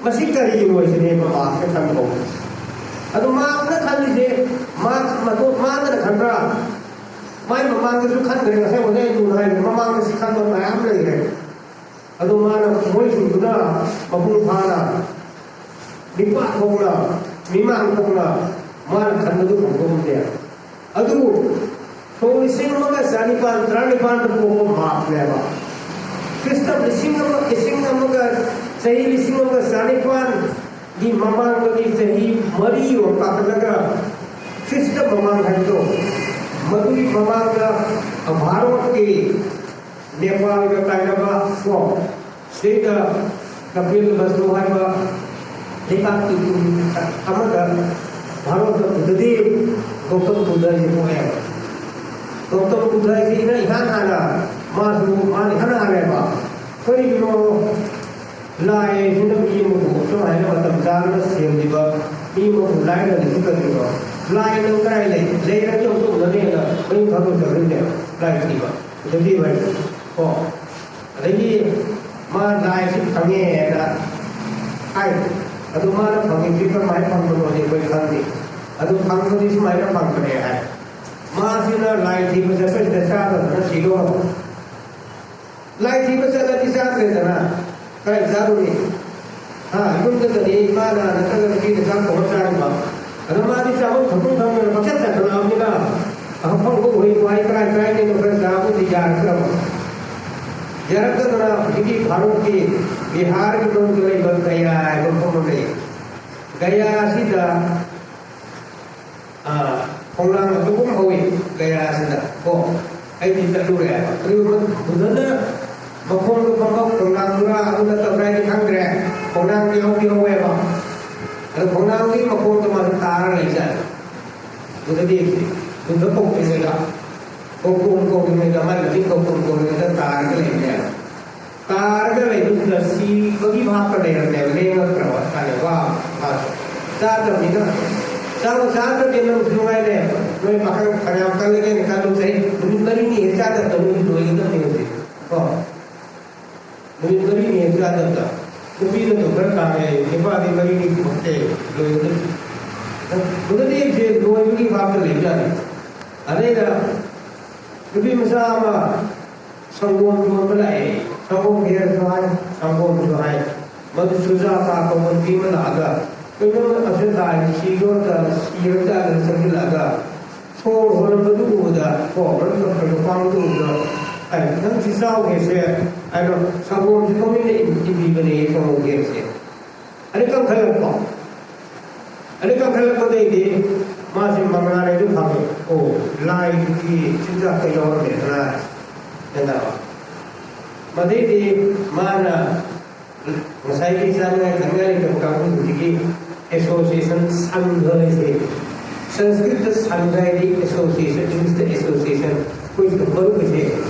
ꯃꯁꯤ ꯀꯔꯤꯒꯤꯅꯣ ꯁꯤꯅꯦ ꯃꯃꯥꯁꯤꯅ ꯈꯟꯕ ꯍꯧꯔꯤꯁꯦ꯫ ꯑꯗꯨ ꯃꯥꯅ ꯈꯜꯂꯤꯁꯦ, ꯃꯥ, ꯃꯗꯨ ꯃꯥꯅ ꯈꯟꯕ꯭ꯔꯥ? ꯃꯥꯏ ꯃꯃꯥꯡꯗꯁꯨ ꯈꯟꯈ꯭ꯔꯦ, ꯉꯁꯥꯏ ꯑꯣꯖꯥ ꯏꯟꯗꯨꯅ ꯍꯥꯏꯈ꯭ꯔꯦ, ꯃꯃꯥꯡꯗꯁꯨ ꯈꯟꯕ ꯃꯌꯥꯝ ꯂꯩꯈ꯭ꯔꯦ꯫ ꯑꯗꯨ ꯃꯥꯅ ꯃꯣꯏꯁꯤꯡꯗꯨꯅ ꯃꯄꯨꯡ ꯐꯥꯅ ꯃꯤꯄꯥꯟ ꯊꯣꯛꯅ, ꯃꯤꯃꯥꯡ ꯊꯣꯛꯅ ꯃꯥꯅ ꯈꯟꯕꯗꯨ ꯐꯪꯕ ꯉꯝꯗꯦ꯫ ꯑꯗꯨꯕꯨ ꯁꯣꯛ ꯂꯤꯁꯤꯡ ꯑꯃꯒ ꯆꯅꯤꯄꯥꯟ ꯇꯔꯥꯅꯤꯄꯥꯟꯗ ꯄꯣꯛꯄ ꯃꯥꯔꯛꯅꯦꯕ꯫ ꯈ꯭ꯔꯤꯁꯇ ꯂꯤꯁꯤꯡ ꯑꯃ, ꯂꯤꯁꯤꯡ ꯑꯃꯒ, ꯆꯍꯤ ꯂꯤꯁꯤꯡ ꯑꯃꯒ ꯆꯅꯤꯄꯥꯟꯒꯤ ꯃꯃꯥꯡꯗꯒꯤ ꯆꯍꯤ ꯃꯔꯤ ꯑꯃ ꯀꯥꯈꯠꯂꯒ ꯈ꯭ꯔꯤꯁꯇ ꯃꯃꯥꯡ ꯍꯥꯏꯕꯗꯣ, ꯃꯗꯨꯒꯤ ꯃꯃꯥꯡꯗ ꯚꯥꯔꯠꯀꯤ ꯅꯦꯄꯥꯜꯒ ꯇꯥꯏꯅꯕ ꯀꯣ, ꯁꯤꯗ ꯀꯄꯤꯜ ꯕꯁꯨ ꯍꯥꯏꯕ ꯂꯩꯕꯥꯛꯀꯤ ꯑꯃꯗ ꯚꯥꯔꯠꯇ ꯕꯨꯙꯗꯦꯕ ꯒꯧꯇꯝ ꯕꯨꯙ ꯍꯥꯏꯁꯦ ꯄꯣꯛꯑꯦꯕ꯫ ꯒꯧꯇꯝ ꯕꯨꯙ ꯍꯥꯏꯁꯤꯅ ꯏꯍꯥꯟ ꯍꯥꯟꯅ ꯃꯥꯁꯨ ꯃꯥꯅ ꯏꯍꯥꯟ ꯍꯥꯟꯅꯦꯕ꯫ ꯀꯔꯤꯒꯤꯅꯣ? ꯂꯥꯏ ꯍꯥꯏꯁꯤꯅ ꯃꯤ ꯑꯃꯕꯨ ꯁꯨꯃꯥꯏꯅ ꯃꯇꯝ ꯆꯥꯅ ꯁꯦꯝꯕꯤꯕ, ꯃꯤ ꯑꯃꯕꯨ ꯂꯥꯏꯅ ꯂꯩꯁꯤꯟꯒꯗꯣꯏꯅꯣ? ꯂꯥꯏ ꯅꯪ ꯀꯗꯥꯏ ꯂꯩ? ꯂꯩꯔꯗꯤ ꯑꯃꯨꯛ ꯇꯧꯅꯅꯦꯅ ꯃꯌꯨꯝ ꯊꯥꯗꯣꯛꯆꯈ꯭ꯔꯤꯅꯦꯕ ꯂꯥꯏ ꯊꯤꯕ꯫ ꯕꯨꯙꯗꯦꯕ ꯍꯥꯏꯁꯦ ꯀꯣ꯫ ꯑꯗꯒꯤ ꯃꯥ ꯂꯥꯏꯁꯤ ꯐꯪꯉꯦꯅ ꯍꯥꯏ꯫ ꯑꯗꯨ ꯃꯥꯅ ꯐꯪꯉꯤꯁꯤ ꯀꯔꯝꯍꯥꯏꯅ ꯐꯪꯕꯅꯣꯗꯤ ꯑꯩꯈꯣꯏ ꯈꯪꯗꯦ꯫ ꯑꯗꯨ ꯐꯪꯕꯗꯤ ꯁꯨꯃꯥꯏꯅ ꯐꯪꯕꯅꯦ ꯍꯥꯏ꯫ ꯃꯥꯁꯤꯅ ꯂꯥꯏ ꯊꯤꯕ ꯆꯠꯄꯁꯤꯗ ꯆꯥꯗꯗꯅ ꯁꯤꯗꯣꯔꯕ꯫ ꯂꯥꯏ ꯊꯤꯕ ꯆꯠꯂꯗꯤ ꯆꯥꯗ꯭ꯔꯦꯗꯅ, ꯀꯗꯥꯏ ꯆꯥꯔꯨꯅꯤ? ꯍꯥ, ꯌꯨꯝꯗꯒꯗꯤ ꯏꯃꯥꯅ ꯅꯠꯇ꯭ꯔꯒ ꯅꯨꯄꯤꯅ ꯆꯥꯛ ꯊꯣꯡꯉ ꯆꯥꯔꯤꯕ꯫ ꯑꯗꯣ ꯃꯥꯗꯤ ꯆꯥꯐꯝ ꯊꯛꯐꯝ ꯈꯪꯗꯅ ꯄꯪꯆꯠ ꯆꯠꯈꯠꯂꯛꯑꯕꯅꯤꯅ, ꯑꯐꯪꯕ ꯎꯍꯩ ꯋꯥꯍꯩ ꯀꯔꯥꯏ ꯀꯔꯥꯏꯗꯩꯅꯣ ꯈꯔ ꯆꯥꯕꯨꯗꯤ ꯌꯥꯔꯦ꯫ ꯌꯥꯔꯛꯇꯗꯅ ꯍꯧꯖꯤꯛꯀꯤ ꯚꯥꯔꯠꯀꯤ ꯕꯤꯍꯥꯔꯒꯤ ꯃꯅꯨꯡꯗ ꯂꯩꯕ ꯒꯌꯥ ꯍꯥꯏꯕ ꯃꯐꯝ ꯑꯃ ꯂꯩ꯫ ꯒꯌꯥ ꯑꯁꯤꯗ, ꯑ, ꯈꯣꯡꯅꯥꯡ ꯑꯆꯧꯕ ꯑꯃ ꯍꯧꯋꯤ ꯒꯌꯥ ꯑꯁꯤꯗ꯫ ꯀꯣ, ꯑꯩꯗꯤ ꯆꯠꯂꯨꯔꯦ ꯍꯥꯏꯕ꯫ ꯑꯗꯨꯒ ꯕꯨꯙꯅ ꯃꯈꯣꯡꯗ ꯐꯝꯕ ꯈꯣꯡꯅꯥꯡꯗꯨꯔꯥ ꯑꯗꯨ ꯅꯠꯇꯕ꯭ꯔꯥ ꯍꯥꯏꯗꯤ ꯈꯪꯗ꯭ꯔꯦ꯫ ꯈꯣꯡꯅꯥꯡꯗꯤ ꯍꯧꯗꯤ ꯍꯧꯋꯦꯕ꯫ ꯑꯗꯣ ꯈꯣꯡꯅꯥꯡꯗꯨꯒꯤ ꯃꯈꯣꯡꯗ ꯃꯥꯁꯦ ꯇꯥꯔ ꯂꯩꯖꯥꯠꯅꯤ꯫ ꯕꯨꯙꯗꯦꯕꯁꯦ ꯕꯨꯙ ꯀꯧꯗ꯭ꯔꯤꯉꯩꯗ, ꯒꯣꯀꯨꯜ ꯀꯧꯗ꯭ꯔꯤꯉꯩꯗ, ꯃꯥꯏ ꯃꯃꯤꯡ ꯒꯣꯀꯨꯜ ꯀꯧꯗ꯭ꯔꯤꯉꯩꯗ ꯇꯥꯔꯒ ꯂꯩꯕꯅꯦꯕ꯫ ꯇꯥꯔꯒ ꯂꯩꯕꯁꯤꯗ ꯁꯤꯕꯒꯤ ꯚꯥꯞꯇ ꯂꯩꯔꯝꯃꯦꯕ, ꯂꯦꯡꯉꯛꯇ꯭ꯔꯕ ꯍꯥꯏꯇꯥꯔꯦ꯫ ꯋꯥ ꯃꯥꯁꯨ ꯆꯥꯗ꯭ꯔꯕꯅꯤꯅ, ꯆꯥꯕ ꯆꯥꯗ꯭ꯔꯗꯤ ꯅꯪꯁꯨ ꯅꯨꯡꯉꯥꯏꯔꯦ꯫ ꯅꯣꯏ ꯄꯥꯈꯪ ꯐꯅꯌꯥꯝ ꯀꯜꯂꯒꯦꯅ ꯈꯜꯂꯨ, ꯆꯍꯤ ꯅꯨꯃꯤꯠ ꯃꯔꯤꯅꯤ ꯍꯦꯛ ꯆꯥꯗꯕꯗ ꯅꯣꯏꯗꯤ ꯂꯣꯏꯒꯗꯕꯅꯤ ꯍꯧꯖꯤꯛ꯫ ꯀꯣ? ꯅꯨꯃꯤꯠ ꯃꯔꯤꯅꯤ ꯍꯦꯛ ꯆꯥꯗꯕꯗ꯫ ꯅꯨꯄꯤꯅ ꯗꯣꯛꯇꯔ ꯇꯥꯔꯦ, ꯅꯨꯄꯥꯗꯤ ꯃꯔꯤꯅꯤ ꯊꯣꯛꯇꯦ, ꯂꯣꯏꯒꯗꯕꯅꯤ꯫ ꯕꯨꯙꯗꯦꯕꯁꯦ ꯂꯣꯏꯕꯒꯤ ꯚꯥꯞꯇ ꯂꯩꯕꯖꯥꯠꯅꯤ꯫ ꯑꯗꯩꯗ ꯅꯨꯄꯤ ꯃꯆꯥ ꯑꯃ ꯁꯪꯒꯣꯝ ꯌꯣꯟꯕ ꯂꯥꯛꯑꯦ꯫ ꯁꯪꯒꯣꯝ ꯈꯦꯔꯁꯨ ꯍꯥꯏ, ꯁꯪꯒꯣꯝꯁꯨ ꯍꯥꯏ꯫ ꯃꯗꯨ ꯁꯨꯖꯥꯇꯥ ꯀꯧꯕ ꯅꯨꯄꯤ ꯑꯃ ꯂꯥꯛꯑꯒ, "ꯀꯩꯅꯣ ꯑꯁꯤ ꯂꯥꯏ ꯁꯤꯔꯣꯗ ꯁꯤꯔꯕꯖꯥꯠꯅ?" ꯆꯪꯁꯤꯜꯂꯛꯑꯒ, ꯁꯣꯔ ꯍꯣꯜꯂꯝꯕꯗꯨ ꯎꯕꯗ, ꯀꯣ, ꯃꯔꯝ ꯆꯠꯈ꯭ꯔꯕ ꯄꯥꯡꯗꯨ ꯎꯕꯗ, "ꯑꯩ ꯅꯪ ꯁꯤ ꯆꯥꯎꯒꯦꯁꯦ" ꯍꯥꯏꯅ ꯁꯪꯒꯣꯝꯁꯤ ꯃꯃꯤꯡꯗ ꯏꯟ-, ꯏꯟꯕꯤꯕꯅꯦ ꯁꯪꯒꯣꯝ ꯈꯦꯔꯁꯦ꯫ ꯑꯗꯩ ꯀꯟꯈꯠꯂꯛꯄ꯫ ꯑꯗꯩ ꯀꯟꯈꯠꯂꯛꯄꯗꯩꯗꯤ ꯃꯥꯁꯦ ꯃꯉꯥꯜ ꯍꯥꯏꯗꯨ ꯐꯪꯉꯦ꯫ ꯑꯣ, ꯂꯥꯏꯒꯤ ꯆꯤꯟꯖꯥꯛꯇ ꯌꯥꯎꯔꯝꯃꯦꯗꯅ ꯍꯥꯏꯅꯕ꯫ ꯃꯗꯩꯗꯤ ꯃꯥꯅ ꯉꯁꯥꯏꯒꯤ ꯆꯥꯅꯤꯡꯉꯥꯏ ꯊꯛꯅꯤꯡꯉꯥꯏ ꯂꯩꯇꯕ ꯀꯥꯡꯕꯨꯗꯨꯒꯤ ꯑꯦꯁꯣꯁꯤꯌꯦꯁꯟ, ꯁꯪꯘ ꯍꯥꯏꯁꯦ꯫ ꯁꯪꯁꯀ꯭ꯔꯤꯠꯇ ꯁꯪꯘ ꯍꯥꯏꯗꯤ ꯑꯦꯁꯣꯁꯤꯌꯦꯁꯟ, ꯏꯪꯂꯤꯁꯇ ꯑꯦꯁꯣꯁꯤꯌꯦꯁꯟ꯫ ꯑꯩꯈꯣꯏ ꯁꯤꯗ ꯃꯔꯨꯞ ꯑꯣꯏꯁꯦ꯫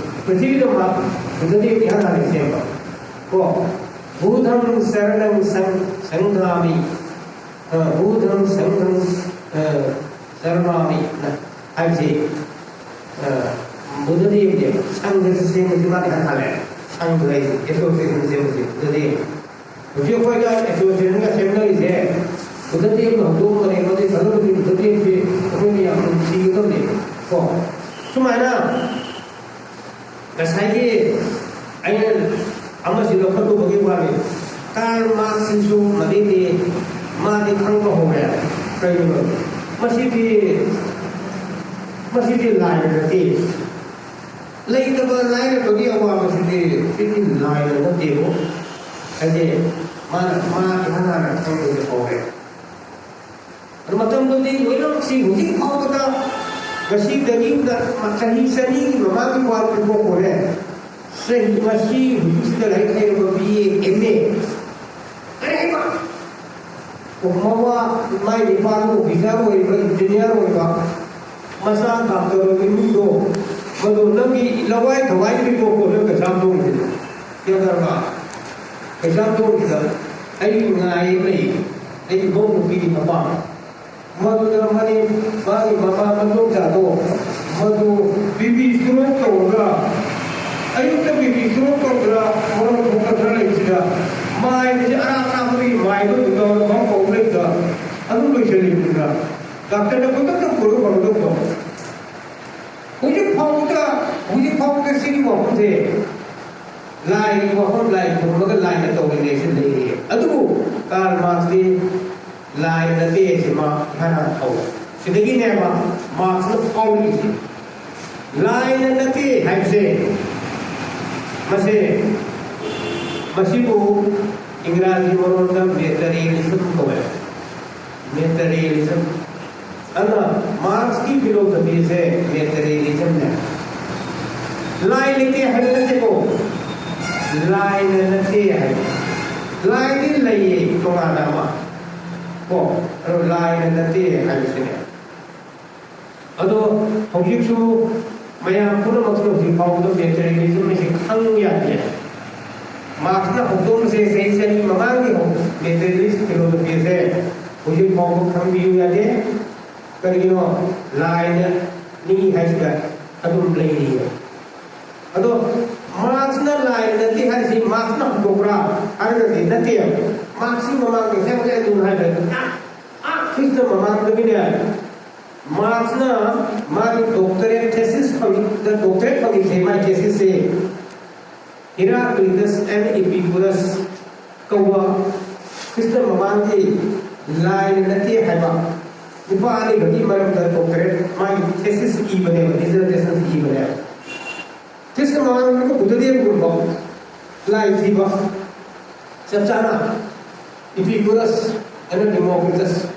ꯄ꯭ꯔꯤꯊꯤꯕꯤꯗ ꯃꯥ ꯕꯨꯙꯗꯦꯕ ꯏꯍꯥꯟ ꯍꯥꯟꯅ ꯁꯦꯝꯕ꯫ ꯀꯣ? ꯕꯨꯙꯪ ꯁꯔꯅꯪ ꯁꯪ-, ꯁꯪꯘꯥꯃꯤ꯫ ꯑ, ꯕꯨꯙꯪ ꯁꯪꯘꯪ, ꯑ, ꯁꯔꯅꯥꯃꯤ ꯅ ꯍꯥꯏꯕꯁꯤ, ꯑ, ꯕꯨꯙꯗꯦꯕꯅꯦꯕ꯫ ꯁꯪꯘꯁꯤ ꯁꯦꯝꯕꯁꯤ ꯃꯥꯅ ꯏꯍꯥꯟ ꯍꯥꯜꯂꯦ꯫ ꯁꯪꯘ ꯍꯥꯏꯁꯦ, ꯑꯦꯁꯣꯁꯤꯌꯦꯁꯟ ꯁꯦꯝꯕꯁꯦ ꯕꯨꯙꯗꯦꯕ꯫ ꯍꯧꯖꯤꯛ ꯑꯩꯈꯣꯏꯅ ꯑꯦꯁꯣꯁꯤꯌꯦꯁꯟꯒ ꯁꯦꯝꯅꯔꯤꯁꯦ ꯕꯨꯙꯗꯦꯕꯅ ꯍꯧꯗꯣꯛꯑꯝꯕꯅꯦ, ꯃꯗꯨ ꯊꯥꯖꯕꯗꯤ ꯕꯨꯙꯗꯦꯕꯁꯤ ꯑꯩꯈꯣꯏꯅ ꯌꯥꯝ ꯅꯨꯡꯁꯤꯒꯗꯕꯅꯦ꯫ ꯀꯣ? ꯁꯨꯃꯥꯏꯅ ꯉꯁꯥꯏꯒꯤ ꯑꯩꯅ ꯑꯃꯁꯤ ꯂꯧꯈꯠꯂꯨꯕꯒꯤ ꯋꯥꯅꯤ꯫ ꯀꯥꯔꯜ ꯃꯥꯔꯛꯁꯁꯤꯁꯨ ꯃꯗꯩꯗꯤ ꯃꯥꯗꯤ ꯈꯪꯕ ꯍꯧꯔꯦ꯫ ꯀꯩꯒꯤꯅꯣ? ꯃꯁꯤꯗꯤ, ꯃꯁꯤꯗꯤ ꯂꯥꯏꯅ ꯅꯠꯇꯦ꯫ ꯂꯩꯇꯕ ꯂꯥꯏꯔꯕꯒꯤ ꯑꯋꯥꯕꯁꯤꯗꯤ ꯁꯤꯗꯤ ꯂꯥꯏꯅ ꯅꯠꯇꯦꯕꯨ꯫ ꯍꯥꯏꯗꯤ ꯃꯥꯅ ꯃꯥ ꯏꯍꯥꯟ ꯍꯥꯟꯅ ꯈꯪꯕꯗ ꯍꯧꯔꯦ꯫ ꯑꯗꯨ ꯃꯇꯝꯗꯨꯗꯤ ꯂꯣꯏꯅꯃꯛꯁꯤ ꯍꯧꯖꯤꯛ ꯐꯥꯎꯕꯗ ꯉꯁꯤꯗꯒꯤ ꯆꯍꯤ ꯆꯅꯤꯒꯤ ꯃꯃꯥꯡꯒꯤ ꯋꯥ ꯄꯤꯊꯣꯛꯈ꯭ꯔꯦ꯫ ꯆꯍꯤ ꯉꯁꯤ ꯍꯧꯖꯤꯛꯁꯤꯗ ꯂꯥꯏꯔꯤꯛ ꯍꯩꯔꯕ ꯕꯤ ꯑꯦ ꯑꯦꯝ ꯑꯦ ꯀꯔꯤ ꯍꯥꯏꯕ? ꯃꯋꯥ ꯃꯥꯏ ꯅꯨꯄꯥꯗꯨ ꯑꯣꯐꯤꯁꯥꯔ ꯑꯣꯏꯕ, ꯏꯟꯖꯤꯅꯤꯌꯥꯔ ꯑꯣꯏꯕ, ꯃꯆꯥ ꯗꯥꯛꯇꯔ ꯑꯣꯏꯕ ꯃꯤꯗꯣ, ꯃꯗꯨ ꯅꯪꯒꯤ ꯂꯋꯥꯏ ꯊꯋꯥꯏ ꯄꯤꯊꯣꯛꯄ ꯅꯪ ꯀꯩꯁꯥꯝꯊꯣꯡꯁꯤꯗ ꯀꯩꯗꯧꯔꯕ? ꯀꯩꯁꯥꯝꯊꯣꯡꯁꯤꯗ ꯑꯩ ꯉꯥꯏ ꯂꯩ꯫ ꯑꯩ ꯏꯕꯧ ꯅꯨꯄꯤꯒꯤ ꯃꯄꯥ꯫ ꯃꯗꯨꯗ ꯃꯥꯒꯤ ꯃꯃꯥ ꯃꯗꯣꯝꯆꯥꯗꯣ ꯃꯗꯨ ꯕꯤ ꯄꯤ ꯁ꯭ꯇ꯭ꯔꯣꯛ ꯇꯧꯔꯒ, ꯑꯌꯨꯛꯇ ꯕꯤ ꯄꯤ ꯁ꯭ꯇ꯭ꯔꯣꯛ ꯇꯧꯗꯅ ꯃꯔꯝ ꯊꯣꯛꯄ ꯈꯔ ꯂꯩꯕꯁꯤꯗ ꯃꯥꯏꯕꯁꯤ ꯑꯔꯥꯞ ꯑꯔꯥꯞꯄꯗꯒꯤ ꯃꯥꯏꯕ ꯑꯗꯨꯗ ꯃꯐꯝ ꯀꯧꯕ ꯂꯩꯕꯗ ꯑꯗꯨꯝ ꯂꯣꯏꯁꯤꯜꯂꯤꯕꯅꯤꯅ ꯗꯥꯛꯇꯔꯅ ꯈꯨꯗꯛꯇ ꯄꯨꯔꯒ ꯐꯒꯗꯧꯕ꯫ ꯍꯧꯖꯤꯛ ꯐꯥꯎꯕꯗ, ꯍꯧꯖꯤꯛ ꯐꯥꯎꯕꯗ ꯁꯤꯒꯤ ꯋꯥꯐꯝꯁꯦ ꯂꯥꯏꯒꯤ ꯋꯥꯐꯝ, ꯂꯥꯏ ꯈꯨꯔꯨꯝꯃꯒ ꯂꯥꯏꯅ ꯇꯧꯔꯤꯅꯦꯁꯦ ꯂꯩꯔꯤ꯫ ꯑꯗꯨꯕꯨ ꯀꯥꯔꯜ ꯃꯥꯔꯛꯁꯇꯤ ꯂꯥꯏ ꯅꯠꯇꯦ ꯁꯤ ꯃꯥ ꯍꯥꯟꯅ ꯍꯧ꯫ ꯁꯤꯗꯒꯤꯅꯦꯕ ꯃꯥꯔꯛꯁꯅ ꯐꯥꯎꯔꯤꯁꯦ꯫ ꯂꯥꯏꯅ ꯅꯠꯇꯦ ꯍꯥꯏꯕꯁꯦ, ꯃꯁꯦ, ꯃꯁꯤꯕꯨ ꯏꯪꯒ꯭ꯔꯥꯖꯤ ꯃꯔꯣꯟꯗ ꯃꯦꯇꯔꯤꯌꯦꯂꯤꯖꯝ ꯀꯧꯋꯦ꯫ ꯃꯦꯇꯔꯤꯌꯦꯂꯤꯖꯝ꯫ ꯑꯗꯨꯅ ꯃꯥꯔꯛꯁꯀꯤ ꯐꯤꯂꯣꯁꯣꯐꯤꯁꯦ ꯃꯦꯇꯔꯤꯌꯦꯂꯤꯖꯝꯅꯦ꯫ ꯂꯥꯏ ꯂꯩꯇꯦ ꯍꯥꯏꯕ ꯅꯠꯇꯦꯀꯣ꯫ ꯂꯥꯏꯅ ꯅꯠꯇꯦ ꯍꯥꯏꯕ꯫ ꯂꯥꯏꯗꯤ ꯂꯩꯌꯦ ꯇꯣꯉꯥꯟꯅ ꯑꯃ꯫ ꯀꯣ? ꯑꯗꯣ ꯂꯥꯏꯅ ꯅꯠꯇꯦ ꯍꯥꯏꯕꯁꯤꯅꯦ꯫ ꯑꯗꯣ ꯍꯧꯖꯤꯛꯁꯨ ꯃꯌꯥꯝ ꯄꯨꯝꯅꯃꯛꯁꯨ ꯍꯧꯖꯤꯛ ꯐꯥꯎꯕꯗ ꯃꯦꯇꯔꯤꯌꯦꯂꯤꯖꯝ ꯑꯁꯤ ꯈꯪ ꯌꯥꯗꯦ꯫ ꯃꯥꯔꯛꯁꯅ ꯍꯧꯗꯣꯛꯂꯁꯦ ꯆꯍꯤ ꯆꯅꯤ ꯃꯃꯥꯡꯒꯤ ꯍꯧ-, ꯃꯦꯇꯔꯤꯌꯦꯂꯤꯁ ꯐꯤꯂꯣꯁꯣꯐꯤꯁꯦ ꯍꯧꯖꯤꯛ ꯐꯥꯎꯕ ꯈꯪꯕꯤꯌꯨ ꯌꯥꯗꯦ꯫ ꯀꯔꯤꯒꯤꯅꯣ? ꯂꯥꯏꯅ ꯃꯤ ꯍꯥꯏꯁꯤꯗ ꯑꯗꯨꯝ ꯂꯩꯔꯤꯌꯦ꯫ ꯑꯗꯣ ꯃꯥꯔꯛꯁꯅ ꯂꯥꯏ ꯅꯠꯇꯦ ꯍꯥꯏꯔꯤꯁꯤ ꯃꯥꯔꯛꯁꯅ ꯍꯧꯗꯣꯛꯄ꯭ꯔꯥ ꯍꯥꯏꯔꯒꯗꯤ ꯅꯠꯇꯦ꯫ ꯃꯥꯔꯛꯁꯀꯤ ꯃꯃꯥꯡꯗ ꯉꯁꯥꯏ ꯍꯧꯖꯤꯛ ꯑꯩꯅ ꯍꯥꯏꯕ ꯑꯥ ꯈ꯭ꯔꯤꯁꯇ ꯃꯃꯥꯡꯗꯒꯤꯅꯦ ꯃꯥꯔꯛꯁꯅ ꯃꯥꯒꯤ ꯗꯣꯛꯇꯔꯦꯠ ꯊꯦꯁꯤꯁ ꯐꯪꯉꯤ, ꯗꯣꯛꯇꯔꯦꯠ ꯐꯪꯉꯤꯁꯦ ꯃꯥꯒꯤ ꯊꯦꯁꯤꯁꯁꯦ Heraclitus and Epicurus ꯀꯧꯕ ꯈ꯭ꯔꯤꯁꯇ ꯃꯃꯥꯡꯒꯤ ꯂꯥꯏꯅ ꯅꯠꯇꯦ ꯍꯥꯏꯕ ꯅꯨꯄꯥ ꯑꯅꯤꯈꯛꯀꯤ ꯃꯔꯝꯗ ꯗꯣꯛꯇꯔꯦꯠ ꯃꯥꯒꯤ ꯊꯦꯁꯤꯁ ꯏꯕꯅꯦꯕ, ꯗꯤꯖꯔꯇꯦꯁꯟ ꯏꯕꯅꯦꯕ꯫ ꯃꯃꯥꯡꯗ ꯕꯨꯙꯗꯦꯕꯒꯨꯝꯕ ꯂꯥꯏ ꯊꯤꯕ ꯆꯞ ꯆꯥꯅ Epicurus ꯑꯦꯟ ꯗꯤꯃꯣꯀ꯭ꯔꯤꯇꯁ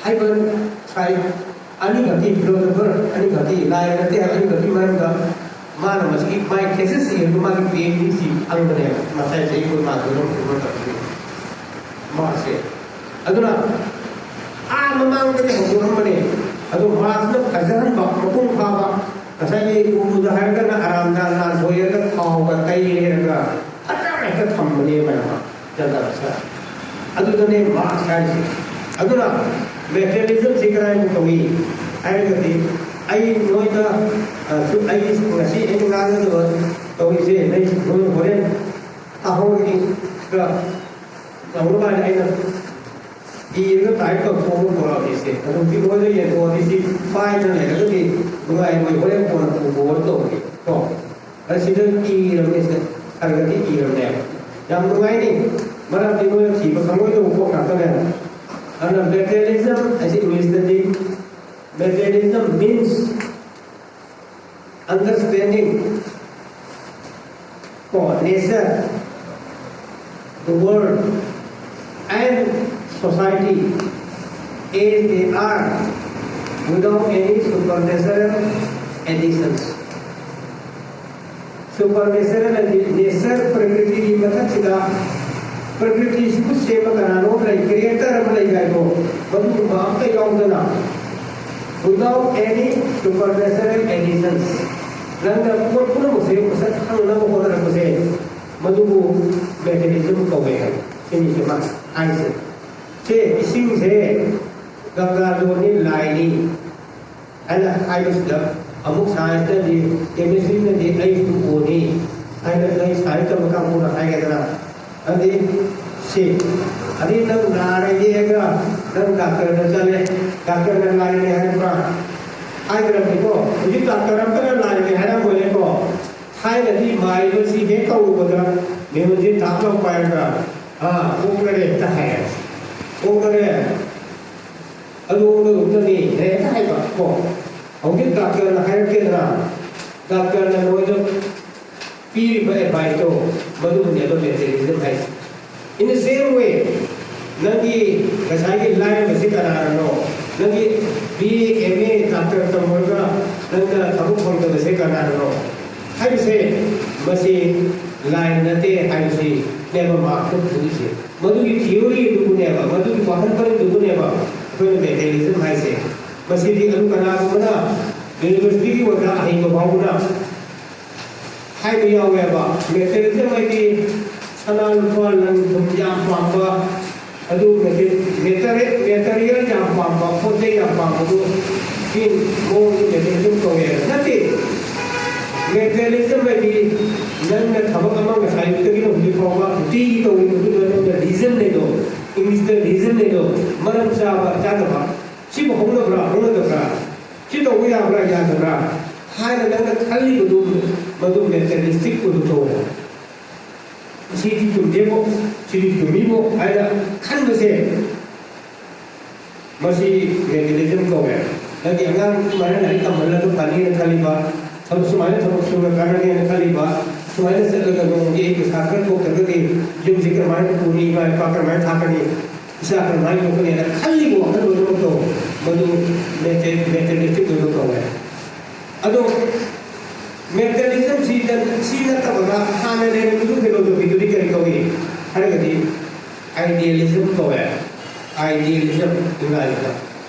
ꯍꯥꯏꯕ ꯇ꯭ꯔꯥꯏꯕ ꯑꯅꯤꯈꯛꯀꯤ ꯐꯤꯂꯣꯁꯣꯐꯔ ꯑꯅꯤꯈꯛꯀꯤ ꯂꯥꯏ ꯅꯠꯇꯦ ꯑꯅꯤꯈꯛꯀꯤ ꯃꯔꯝꯗ ꯃꯥꯅ ꯃꯁꯤꯒꯤ ꯃꯥꯏ ꯊꯦꯁꯤꯁ ꯏꯕꯗꯨ ꯃꯥꯒꯤ ꯄꯤ ꯑꯩꯆ ꯗꯤ ꯁꯤ ꯐꯪꯕꯅꯦꯕ ꯃꯁꯥꯏ ꯆꯍꯤ ꯀꯨꯟ ꯃꯥꯊꯣꯏ ꯂꯧꯈꯤꯕ ꯃꯇꯝꯗꯨꯗ ꯃꯥꯁꯦ ꯑꯗꯨꯅ ꯑꯥ ꯃꯃꯥꯡꯗꯒꯤ ꯍꯧꯗꯣꯔꯝꯕꯅꯦ꯫ ꯑꯗꯣ ꯃꯥꯁꯤꯅ ꯐꯖꯍꯟꯕ ꯃꯄꯨꯡ ꯐꯥꯕ ꯉꯁꯥꯏꯒꯤ ꯎꯔꯨꯗ ꯍꯥꯏꯔꯒꯅ ꯑꯔꯥꯝꯗ ꯅꯥꯟꯊꯣꯏꯔꯒ ꯊꯥꯎꯒ ꯇꯩꯔꯦꯔꯒ ꯐꯖꯅ ꯍꯦꯛꯇ ꯊꯝꯕꯅꯦꯕ ꯖꯟꯇꯔ ꯃꯟꯇꯔ꯫ ꯑꯗꯨꯗꯅꯦ ꯃꯥꯔꯛꯁ ꯍꯥꯏꯔꯤꯁꯦ꯫ ꯑꯗꯨꯅ ꯃꯦꯇꯔꯤꯌꯦꯂꯤꯖꯝꯁꯤ ꯀꯗꯥꯏꯕꯨ ꯀꯧꯏ ꯍꯥꯏꯔꯒꯗꯤ ꯑꯩ ꯅꯣꯏꯗ ꯑ, ꯁꯨ- ꯑꯩ ꯉꯁꯤ ꯑꯩꯅ ꯉꯥꯡꯒꯗꯕ ꯇꯧꯔꯤꯁꯦ ꯅꯣꯏ ꯅꯣꯏ ꯍꯣꯔꯦꯟ ꯇꯥꯍꯧꯔꯒ ꯇꯧꯅꯕ ꯍꯥꯏꯅ ꯑꯩꯅ ꯏꯔꯒ ꯇꯥꯏꯞ ꯇꯧꯊꯣꯛꯑꯒ ꯄꯨꯔꯛꯑꯒꯦꯁꯦ꯫ ꯑꯗꯨ ꯍꯧꯖꯤꯛ ꯃꯣꯏꯗ ꯌꯦꯟꯊꯣꯛꯑꯗꯤ ꯁꯤ ꯄꯥꯏꯗꯅ ꯂꯩꯔꯒꯗꯤ ꯅꯨꯡꯉꯥꯏꯔꯣꯏ꯫ ꯍꯣꯔꯦꯟ ꯀꯣꯟꯅ ꯄꯨꯕ ꯑꯣꯏꯅ ꯇꯧꯔꯒꯦ ꯀꯣ꯫ ꯑꯁꯤꯗ ꯏꯔꯕꯅꯦ ꯁꯤꯗ ꯈꯔ ꯈꯔꯗꯤ ꯏꯔꯕꯅꯦꯕ꯫ ꯌꯥꯝ ꯅꯨꯡꯉꯥꯏꯅꯤ꯫ ꯃꯔꯝꯗꯤ ꯃꯣꯏꯅ ꯊꯤꯕ ꯈꯪꯉꯣꯏꯗꯧꯕ ꯄꯣꯠ ꯉꯥꯛꯇꯅꯦꯕ꯫ ꯑꯗꯨꯅ ꯃꯦꯇꯔꯤꯌꯦꯂꯤꯖꯝ ꯍꯥꯏꯁꯦ ꯏꯪꯂꯤꯁꯇꯗꯤ materialism means understanding for nature, the world and society as they are without any supernatural additions. Supernatural ꯍꯥꯏꯗꯤ ꯅꯦꯆꯔ ꯄ꯭ꯔꯀ꯭ꯔꯤꯇꯤꯒꯤ ꯃꯊꯛꯁꯤꯗ ꯄ꯭ꯔꯀ꯭ꯔꯤꯇꯤꯁꯤꯕꯨ ꯁꯦꯝꯕ ꯀꯅꯥꯅꯣ ꯑꯃ ꯂꯩ, ꯀ꯭ꯔꯤꯌꯦꯇꯔ ꯑꯃ ꯂꯩ ꯍꯥꯏꯗꯣ ꯃꯗꯨꯒꯨꯝꯕ ꯑꯝꯇ ꯌꯥꯎꯗꯅ without any supernatural additions ꯅꯪꯅ ꯄꯣꯠ ꯄꯨꯝꯅꯃꯛꯁꯦ ꯃꯁꯛ ꯈꯪꯅꯕ ꯍꯣꯠꯅꯔꯛꯄꯁꯦ ꯃꯗꯨꯕꯨ ꯃꯦꯇꯔꯤꯌꯦꯂꯤꯖꯝ ꯀꯧꯋꯦ ꯍꯥꯏ꯫ ꯁꯤꯅꯤꯁꯦ ꯃꯥ ꯍꯥꯏꯁꯦ꯫ ꯁꯦ ꯏꯁꯤꯡꯁꯦ ꯒꯪꯒꯥ ꯂꯣꯟꯅꯤ ꯂꯥꯏꯅꯤ ꯍꯥꯏꯅ ꯍꯥꯏꯕꯁꯤꯗ ꯑꯃꯨꯛ ꯁꯥꯏꯟꯁꯅꯗꯤ ꯀꯦꯃꯤꯁꯇ꯭ꯔꯤꯅꯗꯤ ꯑꯩꯁꯨ ꯑꯣꯅꯤ ꯍꯥꯏꯅ ꯅꯣꯏ ꯁꯥꯏꯟꯁ ꯇꯝꯕ ꯀꯥꯡꯕꯨꯅ ꯍꯥꯏꯒꯗ꯭ꯔꯥ? ꯑꯗꯨꯗꯤ ꯁꯤ ꯑꯗꯩ ꯅꯪ ꯅꯥꯔꯦ ꯌꯦꯛꯑꯒ ꯅꯪ ꯗꯥꯛꯇꯔꯗ ꯆꯠꯂꯦ, ꯗꯥꯛꯇꯔꯅ ꯂꯥꯏꯅꯦ ꯍꯥꯏꯔꯛꯄ꯭ꯔꯥ? ꯍꯥꯏꯗ꯭ꯔꯕꯅꯤꯀꯣ꯫ ꯍꯧꯖꯤꯛ ꯗꯥꯛꯇꯔ ꯑꯝꯇꯅ ꯂꯥꯏꯅꯦ ꯍꯥꯏꯔꯝꯃꯣꯏꯅꯦꯀꯣ꯫ ꯊꯥꯏꯅꯗꯤ ꯃꯥꯏꯕꯁꯤ ꯍꯦꯛ ꯇꯧꯔꯨꯕꯗ ꯃꯤꯍꯨꯟꯁꯤ ꯊꯥꯞ ꯂꯥꯎ ꯄꯥꯏꯔꯒ ꯑꯥ ꯑꯣꯛꯂꯔꯦ ꯍꯦꯛꯇ ꯍꯥꯏꯌꯦ꯫ ꯑꯣꯛꯂꯔꯦ ꯑꯗꯨ ꯑꯣꯛꯂꯒꯨꯝꯅꯅꯤ ꯍꯦꯛꯇ ꯍꯥꯏꯕ ꯀꯣ꯫ ꯍꯧꯖꯤꯛ ꯗꯥꯛꯇꯔꯅ ꯍꯥꯏꯔꯛꯀꯦꯗꯅ ꯗꯥꯛꯇꯔꯅ ꯅꯣꯏꯗ ꯄꯤꯔꯤꯕ ꯑꯦꯗꯚꯥꯏꯁꯇꯣ, ꯃꯗꯨꯕꯨꯅꯦꯕ ꯃꯦꯇꯔꯤꯌꯦꯂꯤꯖꯝ ꯍꯥꯏꯁꯦ꯫ In the same way, ꯅꯪꯒꯤ ꯉꯁꯥꯏꯒꯤ ꯂꯥꯏꯔꯕꯁꯤ ꯀꯅꯥꯅꯅꯣ? ꯅꯪꯒꯤ B A, M A, doctor ꯇꯝꯃꯨꯔꯒ ꯅꯪꯅ ꯊꯕꯛ ꯐꯪꯗꯕꯁꯦ ꯀꯅꯥꯅꯅꯣ? ꯍꯥꯏꯕꯁꯦ, ꯃꯁꯤ ꯂꯥꯏ ꯅꯠꯇꯦ ꯍꯥꯏꯕꯁꯤꯅꯦꯕ ꯃꯍꯥꯛꯅ ꯄꯨꯊꯣꯛꯏꯁꯦ꯫ ꯃꯗꯨꯒꯤ ꯊꯤꯑꯣꯔꯤ ꯑꯗꯨꯕꯨꯅꯦꯕ, ꯃꯗꯨꯒꯤ ꯋꯥꯈꯜ ꯄꯔꯤꯡꯗꯨꯕꯨꯅꯦꯕ ꯑꯩꯈꯣꯏꯅ ꯃꯦꯇꯔꯤꯌꯦꯂꯤꯖꯝ ꯍꯥꯏꯁꯦ꯫ ꯃꯁꯤꯗꯤ ꯑꯗꯨ ꯀꯅꯥꯒꯨꯝꯕꯅ ꯌꯨꯅꯤꯚꯔꯁꯤꯇꯤꯒꯤ ꯑꯣꯖꯥ ꯑꯍꯩꯕ ꯐꯥꯎꯕꯅ ꯍꯥꯏꯕ ꯌꯥꯎꯋꯦꯕ, ꯃꯦꯇꯔꯤꯌꯦꯂꯤꯖꯝ ꯍꯥꯏꯗꯤ ꯁꯅꯥ ꯂꯨꯄꯥ ꯂꯟ ꯊꯨꯝ ꯌꯥꯝ ꯄꯥꯝꯕ, ꯑꯗꯨ ꯃꯦꯇꯔꯤꯌꯦꯜ ꯌꯥꯝ ꯄꯥꯝꯕ, ꯄꯣꯠ ꯆꯩ ꯌꯥꯝ ꯄꯥꯝꯕꯗꯨ ꯁꯤ ꯃꯑꯣꯡꯗ ꯃꯦꯇꯔꯤꯌꯦꯂꯤꯖꯝ ꯀꯧꯋꯦ꯫ ꯅꯠꯇꯦ, ꯃꯦꯇꯔꯤꯌꯦꯂꯤꯖꯝ ꯍꯥꯏꯗꯤ ꯅꯪꯅ ꯊꯕꯛ ꯑꯃ ꯉꯁꯥꯏ ꯑꯌꯨꯛꯇꯒꯤꯅ ꯍꯧꯖꯤꯛ ꯐꯥꯎꯕ ꯅꯨꯡꯇꯤꯒꯤ ꯇꯧꯔꯤꯕꯗꯨꯗ ꯅꯪꯅ ꯔꯤꯖꯟ ꯂꯩꯗꯣ, ꯏꯪꯂꯤꯁꯇ ꯔꯤꯖꯟ ꯂꯩꯗꯣ, ꯃꯔꯝ ꯆꯥꯕ ꯆꯥꯗꯕ, ꯁꯤꯕꯨ ꯍꯧꯅꯕ꯭ꯔꯥ ꯍꯧꯅꯗꯕ꯭ꯔꯥ, ꯁꯤ ꯇꯧꯕ ꯌꯥꯕ꯭ꯔꯥ ꯌꯥꯗꯕ꯭ꯔꯥ ꯍꯥꯏꯅ ꯅꯪꯅ ꯈꯜꯂꯤꯕꯗꯨ, ꯃꯗꯨ ꯃꯦꯇꯔꯤꯌꯦꯂꯤꯁꯇꯤꯛ ꯑꯣꯏꯕ ꯀꯧꯋꯦ꯫ ꯁꯤꯗꯤ ꯆꯨꯝꯗꯦꯕꯣ, ꯁꯤꯗꯤ ꯆꯨꯝꯃꯤꯕꯣ ꯍꯥꯏꯅ ꯈꯟꯕꯁꯦ, ꯃꯁꯤ ꯃꯦꯇꯔꯤꯌꯦꯂꯤꯖꯝ ꯀꯧꯋꯦ꯫ ꯅꯪꯒꯤ ꯑꯉꯥꯡ ꯁꯨꯃꯥꯏꯅ ꯂꯥꯏꯔꯤꯛ ꯇꯝꯍꯜꯂꯒ ꯐꯅꯤꯅ ꯈꯜꯂꯤꯕ, ꯊꯕꯛ ꯁꯨꯃꯥꯏꯅ ꯊꯕꯛ ꯁꯨꯔ ꯀꯥꯟꯅꯅꯤꯅ ꯈꯜꯂꯤꯕ, ꯁꯨꯃꯥꯏꯅ ꯆꯠꯂꯒ ꯅꯣꯡꯃꯒꯤ ꯑꯩ ꯄꯩꯁꯥ ꯈꯔ ꯊꯣꯛꯇ꯭ꯔꯒꯗꯤ ꯌꯨꯝꯁꯤ ꯀꯔꯝꯍꯥꯏꯅ ꯄꯨꯅꯤ, ꯏꯃꯥ ꯏꯄꯥ ꯀꯔꯝꯍꯥꯏꯅ ꯊꯥꯛꯀꯅꯤ, ꯏꯆꯥ ꯀꯔꯝꯍꯥꯏꯅ ꯌꯣꯛꯀꯅꯤꯅ ꯈꯜꯂꯤꯕ ꯋꯥꯈꯜ ꯂꯣꯏꯅꯃꯛꯇꯣ ꯃꯗꯨ ꯃꯦꯇꯔꯤꯌꯦꯂꯤꯁꯇꯤꯛ ꯑꯣꯏꯕ ꯀꯧꯋꯦ꯫ ꯑꯗꯣ ꯃꯦꯇꯔꯤꯌꯦꯂꯤꯖꯝꯁꯤꯗ ꯁꯤ ꯅꯠꯇꯕꯗ ꯍꯥꯟꯅ ꯂꯩꯔꯝꯃꯤꯕ ꯐꯤꯂꯣꯁꯣꯐꯤꯗꯨꯗꯤ ꯀꯔꯤ ꯀꯧꯏ ꯍꯥꯏꯔꯒꯗꯤ ꯑꯥꯏꯗꯤꯌꯦꯂꯤꯖꯝ ꯀꯧꯋꯦ꯫ ꯑꯥꯏꯗꯤꯌꯦꯂꯤꯖꯝ ꯏꯪꯒ꯭ꯔꯥꯖꯤꯗ꯫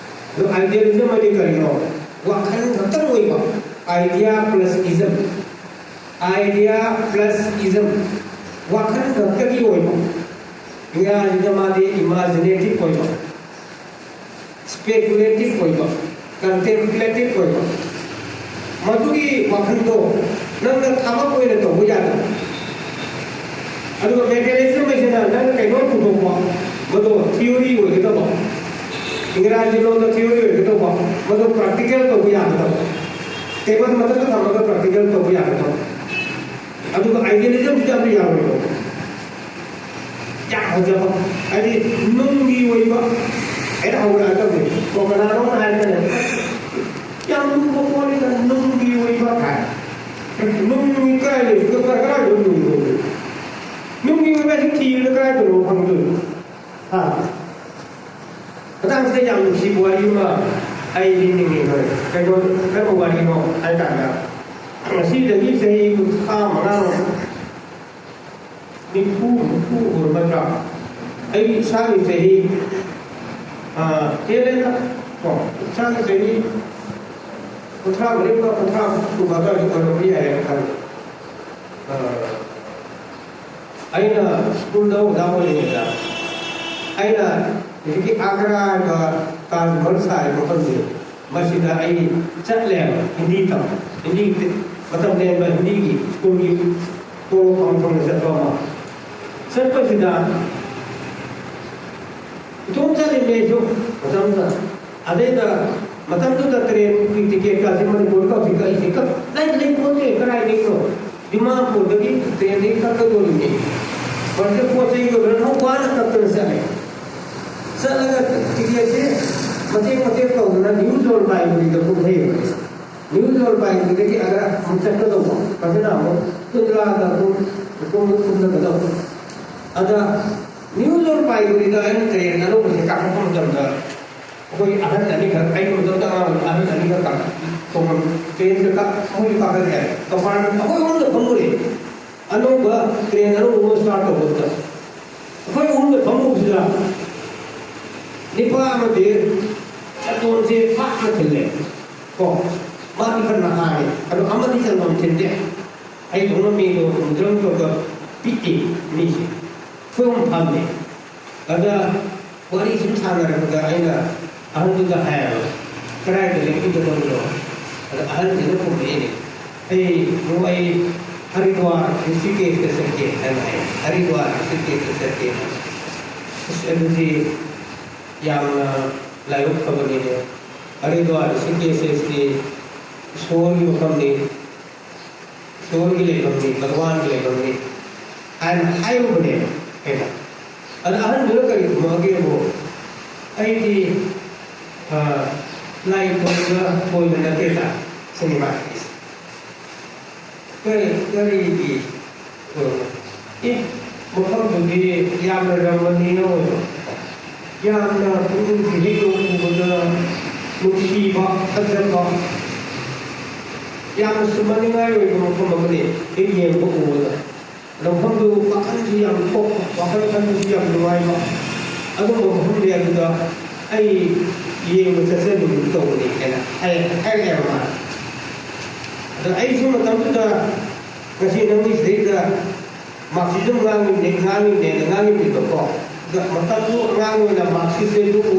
ꯑꯗꯣ ꯑꯥꯏꯗꯤꯌꯦꯂꯤꯖꯝ ꯍꯥꯏꯗꯤ ꯀꯔꯤꯅꯣ? ꯋꯥꯈꯜ ꯈꯛꯇꯪ ꯑꯣꯏꯕ, idea plus ism, idea plus ism, ꯋꯥꯈꯜ ꯈꯛꯇꯒꯤ ꯑꯣꯏꯕ꯫ ꯏꯪꯒ꯭ꯔꯥꯖꯤꯗ ꯃꯥꯗꯤ ꯏꯃꯥꯖꯤꯅꯦꯇꯤꯚ ꯑꯣꯏꯕ, ꯁ꯭ꯄꯦꯀꯨꯂꯦꯇꯤꯚ ꯑꯣꯏꯕ, ꯀꯟꯇꯦꯝꯄ꯭ꯂꯦꯇꯤꯚ ꯑꯣꯏꯕ, ꯃꯗꯨꯒꯤ ꯋꯥꯈꯜꯗꯣ ꯅꯪꯅ ꯊꯕꯛ ꯑꯣꯏꯅ ꯇꯧꯕ ꯌꯥꯗꯕ꯫ ꯑꯗꯨꯒ ꯃꯦꯇꯔꯤꯌꯦꯂꯤꯖꯝ ꯍꯥꯏꯁꯤꯅ ꯅꯪꯅ ꯀꯩꯅꯣꯝ ꯄꯨꯊꯣꯛꯄ, ꯃꯗꯣ ꯊꯤꯑꯣꯔꯤ ꯑꯣꯏꯒꯗꯕ, ꯏꯪꯒ꯭ꯔꯥꯖꯤ ꯂꯣꯟꯗ ꯊꯤꯑꯣꯔꯤ ꯑꯣꯏꯒꯗꯧꯕ, ꯃꯗꯣ ꯄ꯭ꯔꯥꯛꯇꯤꯀꯦꯜ ꯇꯧꯕ ꯌꯥꯒꯗꯕ, ꯇꯦꯕꯜ ꯃꯊꯛꯇ ꯊꯝꯃꯒ ꯄ꯭ꯔꯥꯛꯇꯤꯀꯦꯜ ꯇꯧꯕ ꯌꯥꯒꯗꯕ꯫ ꯑꯗꯨꯒ ꯑꯥꯏꯗꯤꯌꯦꯂꯤꯖꯝꯁꯤꯗꯤ ꯑꯝꯇ ꯌꯥꯔꯣꯏꯀꯣ꯫ ꯌꯥꯝ ꯐꯖꯕ, ꯍꯥꯏꯗꯤ ꯅꯨꯡꯒꯤ ꯑꯣꯏꯕ ꯍꯦꯛꯇ ꯍꯧꯔꯛꯑꯗꯕꯅꯤ꯫ ꯀꯣ ꯀꯅꯥꯅꯣꯝꯅ ꯍꯥꯏꯔꯒꯅꯦ, "ꯌꯥꯝ ꯂꯨꯕ ꯄꯣꯠꯅꯤꯗ, ꯅꯨꯡꯒꯤ ꯑꯣꯏꯕ" ꯍꯥꯏ꯫ ꯅꯨꯡꯒꯤ ꯀꯗꯥꯏ ꯂꯩꯔꯤꯒꯦ? ꯀꯗꯥꯏ, ꯀꯗꯥꯏꯗ ꯅꯨꯡꯒꯤ ꯂꯩꯔꯤꯒꯦ? ꯅꯨꯡꯒꯤ ꯑꯣꯏꯕ ꯍꯥꯏꯁꯤ ꯊꯤꯕꯗ ꯀꯗꯥꯏꯗꯅꯣ ꯐꯪꯗꯣꯏꯅꯣ? ꯍꯥ? ꯃꯇꯥꯡꯁꯤꯗ ꯌꯥꯝ ꯅꯨꯡꯁꯤꯕ ꯋꯥꯔꯤ ꯑꯃ ꯑꯩ ꯂꯤꯅꯤꯡꯉꯤ꯫ ꯍꯣꯏ, ꯀꯩꯅꯣ, ꯀꯔꯝꯕ ꯋꯥꯔꯤꯅꯣ ꯍꯥꯏ ꯀꯥꯟꯗ, ꯉꯁꯤꯗꯒꯤ ꯆꯍꯤ ꯀꯨꯟꯊ꯭ꯔꯥ ꯃꯉꯥꯔꯣꯝ, ꯅꯤꯐꯨ, ꯅꯤꯐꯨ ꯑꯣꯏꯔꯝꯒꯗ꯭ꯔꯥ? ꯑꯩ ꯏꯁꯥꯒꯤ ꯆꯍꯤ, ꯑꯥ, ꯍꯦꯜꯂꯦꯗ, ꯀꯣ, ꯏꯁꯥꯒꯤ ꯆꯍꯤ ꯀꯨꯟꯊ꯭ꯔꯥ ꯃꯔꯤꯒ ꯀꯨꯟꯊ꯭ꯔꯥ ꯁꯨꯕ ꯑꯗꯨꯋꯥꯏꯗ ꯑꯣꯏꯔꯝꯕ ꯌꯥꯏ ꯈꯜꯂꯤ꯫ ꯑꯥ, ꯑꯩꯅ ꯁ꯭ꯀꯨꯜꯗ ꯑꯣꯖꯥ ꯑꯣꯏꯔꯤꯉꯩꯗ ꯑꯩꯅ ꯍꯧꯖꯤꯛꯀꯤ ꯑꯒ꯭ꯔꯥ ꯍꯥꯏꯕ ꯇꯥꯖ ꯃꯍꯜ ꯁꯥꯔꯤꯕ ꯃꯐꯝꯁꯦ, ꯃꯁꯤꯗ ꯑꯩ ꯆꯠꯂꯦꯕ, ꯍꯤꯟꯗꯤ ꯇꯝ-, ꯍꯤꯟꯗꯤ ꯃꯇꯝ ꯂꯦꯟꯕ, ꯍꯤꯟꯗꯤꯒꯤ ꯁ꯭ꯀꯨꯜꯒꯤ ꯇꯣꯂꯣꯞ ꯐꯪ ꯐꯪꯅ ꯆꯠꯄ ꯑꯃ꯫ ꯆꯠꯄꯁꯤꯗ ꯏꯇꯣꯝ ꯆꯠꯂꯤꯅꯦ ꯑꯩꯁꯨ ꯃꯇꯝꯗ꯫ ꯑꯗꯩꯗ ꯃꯇꯝꯗꯨꯗ ꯇ꯭ꯔꯦꯟꯒꯤ ꯇꯤꯀꯦꯠꯀꯥꯁꯦ ꯃꯅꯤꯄꯨꯔꯒ ꯍꯧꯖꯤꯛꯀ ꯑꯩꯁꯦ ꯀꯛ-, ꯂꯩ-, ꯂꯩꯄꯣꯠꯇꯦ, ꯀꯗꯥꯏꯗꯒꯤꯅꯣ? ꯗꯤꯃꯥꯄꯨꯔꯗꯒꯤ ꯇ꯭ꯔꯦꯟꯗꯒꯤ ꯀꯛꯀꯗꯣꯔꯤꯅꯦ꯫ ꯍꯧꯖꯤꯛ ꯄꯣꯠ ꯆꯩ ꯌꯣꯟꯕꯅ ꯋꯥꯅ ꯀꯛꯇꯅ ꯆꯠꯂꯦ꯫ ꯆꯠꯂꯒ ꯇꯤꯀꯦꯠꯁꯦ ꯃꯇꯦꯛ ꯃꯇꯦꯛ ꯇꯧꯗꯅ ꯅ꯭ꯌꯨ ꯖꯣꯜꯄꯥꯏꯒꯨꯔꯤꯗ ꯀꯨꯝꯊꯩꯑꯕ ꯑꯩꯁꯦ꯫ ꯅ꯭ꯌꯨ ꯖꯣꯜꯄꯥꯏꯒꯨꯔꯤꯗꯒꯤ ꯑꯒ꯭ꯔꯥ ꯑꯃꯨꯛ ꯆꯠꯀꯗꯧꯕ, ꯃꯁꯤꯅ ꯑꯃꯨꯛ ꯀꯨꯟꯗ꯭ꯔꯥꯗ ꯑꯗꯨꯝ ꯀꯨꯝ-, ꯀꯨꯝꯊꯒꯗꯧꯕ꯫ ꯑꯗ ꯅ꯭ꯌꯨ ꯖꯣꯜꯄꯥꯏꯒꯨꯔꯤꯗ ꯑꯩꯅ ꯇ꯭ꯔꯦꯟ ꯑꯅꯧꯕꯁꯦ ꯀꯥꯈꯠꯄ ꯃꯇꯝꯗ, ꯑꯩꯈꯣꯏ ꯑꯍꯟ ꯑꯅꯤꯈꯛ, ꯑꯩꯒꯤ ꯃꯇꯝꯗ ꯑꯉꯥꯡ ꯑꯍꯟ ꯑꯅꯤꯈꯛ ꯀꯥ-, ꯇꯣꯡꯉꯝ-, ꯇ꯭ꯔꯦꯟꯁꯤꯗ ꯀꯥ-, ꯃꯣꯏꯁꯨ ꯀꯥꯈꯠꯂꯛꯑꯦ꯫ ꯀꯝꯄꯥꯔꯠꯃꯦꯟ ꯑꯩꯈꯣꯏ ꯑꯍꯨꯝꯗ ꯐꯝꯃꯨꯔꯦ꯫ ꯑꯅꯧꯕ ꯇ꯭ꯔꯦꯟ ꯑꯅꯧꯕ ꯑꯃ ꯁ꯭ꯇꯥꯔꯠ ꯇꯧꯕꯁꯤꯗ ꯑꯩꯈꯣꯏ ꯑꯍꯨꯝꯗ ꯐꯝꯃꯨꯕꯁꯤꯗ ꯅꯤꯄꯥ ꯑꯃꯗꯤ ꯆꯟꯗꯣꯟꯁꯦ ꯄꯥꯛꯅ ꯊꯤꯜꯂꯦ꯫ ꯀꯣ, ꯃꯥꯗꯤ ꯈꯔ ꯅꯍꯥꯅꯤ꯫ ꯑꯗꯣ ꯑꯃꯗꯤ ꯆꯟꯗꯣꯟ ꯊꯤꯟꯗꯦ꯫ ꯑꯩꯗꯧꯅ ꯃꯤꯗꯣ ꯃꯨꯗ꯭ꯔꯪ ꯇꯧꯔꯒ ꯄꯤꯛꯏ ꯃꯤꯁꯦ꯫ ꯑꯩꯈꯣꯏ ꯑꯍꯨꯝ ꯐꯝꯃꯦ꯫ ꯑꯗ ꯋꯥꯔꯤ ꯁꯨꯝ ꯁꯥꯟꯅꯔꯛꯄꯗ ꯑꯩꯅ ꯑꯍꯟꯗꯨꯗ ꯍꯥꯏꯌꯦꯕ, "ꯀꯗꯥꯏꯗ ꯂꯦꯞꯄꯤꯒꯗꯕꯅꯣ?" ꯑꯗ ꯑꯍꯟꯁꯤꯅ ꯈꯨꯝꯃꯛꯑꯦꯅꯦ, "ꯑꯩ, ꯑꯩ ꯍꯔꯤꯗ꯭ꯋꯥꯔ ꯔꯤꯁꯤꯀꯦꯁꯇ ꯆꯠꯀꯦ" ꯍꯥꯏꯅ ꯍꯥꯏ꯫ "ꯍꯔꯤꯗ꯭ꯋꯥꯔ ꯔꯤꯁꯤꯀꯦꯁꯇ ꯆꯠꯀꯦ" ꯍꯥꯏꯅ꯫ ꯑꯁ, ꯑꯗꯨꯗꯤ ꯌꯥꯝꯅ ꯂꯥꯏꯕꯛ ꯐꯕꯅꯤꯅꯦ꯫ ꯍꯔꯤꯗ꯭ꯋꯥꯔ ꯔꯤꯁꯤꯀꯦꯁ ꯑꯁꯤ ꯏꯁꯣꯔꯒꯤ ꯃꯐꯝꯅꯤ, ꯏꯁꯣꯔꯒꯤ ꯂꯩꯐꯝꯅꯤ, ꯚꯒꯋꯥꯟꯒꯤ ꯂꯩꯐꯝꯅꯤ ꯍꯥꯏꯅ ꯍꯥꯏꯔꯨꯕꯅꯦꯕ ꯑꯩꯅ꯫ ꯑꯗ ꯑꯍꯟꯗꯨꯅ ꯀꯔꯤ ꯈꯨꯝꯃꯛꯑꯒꯦꯕꯨ, "ꯑꯩꯗꯤ, ꯑ, ꯂꯥꯏ ꯈꯨꯔꯨꯝꯕ ꯊꯣꯏꯕ ꯅꯠꯇꯦꯗ" ꯁꯤꯅꯤ ꯃꯥ ꯍꯥꯏꯁꯦ꯫ ꯀꯔꯤ ꯀꯔꯤꯒꯤ ꯑꯦ, ꯃꯐꯝꯗꯨꯗꯤ ꯌꯥꯝꯅ ꯔꯃꯅꯤꯌ ꯑꯣꯏꯕ, ꯌꯥꯝꯅ ꯄꯨꯛꯅꯤꯡ ꯆꯤꯡꯁꯤꯟꯕ, ꯎꯕꯗ ꯅꯨꯡꯁꯤꯕ, ꯐꯖꯕ, ꯌꯥꯝꯅ ꯁꯨꯝꯍꯠꯅꯤꯡꯉꯥꯏ ꯑꯣꯏꯕ ꯃꯐꯝ ꯑꯃꯅꯤ꯫ ꯍꯦꯛ ꯌꯦꯡꯕ ꯎꯕꯗ ꯃꯐꯝꯗꯨ ꯋꯥꯈꯜꯁꯨ ꯌꯥꯝ ꯊꯣꯛꯄ, ꯋꯥꯈꯜ ꯈꯟꯕꯁꯨ ꯌꯥꯝ ꯅꯨꯡꯉꯥꯏꯕ ꯑꯗꯨꯒꯨꯝꯕ ꯃꯐꯝꯅꯤ꯫ ꯑꯗꯨꯗ ꯑꯩ ꯌꯦꯡꯕ ꯆꯠꯆꯅꯤꯡꯒꯨꯝ ꯇꯧꯕꯅꯤ ꯍꯥꯏꯅ ꯍꯥꯏ-, ꯍꯥꯏꯔꯛꯑꯦꯕ ꯃꯥꯅ꯫ ꯑꯗꯣ ꯑꯩꯁꯨ ꯃꯇꯝꯗꯨꯗ ꯉꯁꯤ ꯅꯪꯒꯤ ꯁꯤꯗꯩꯗ ꯃꯥꯔꯛꯁꯤꯖꯝ ꯉꯥꯡꯉꯤꯕꯅꯦ, ꯉꯥꯡꯉꯤꯕꯅꯦꯅ ꯉꯥꯡꯉꯤꯕꯅꯦꯕꯀꯣ꯫ ꯑꯗ ꯃꯇꯝꯗꯨ ꯑꯉꯥꯡ ꯑꯣꯏꯅ ꯃꯥꯔꯛꯁꯤꯁꯦ ꯑꯗꯨꯕꯨ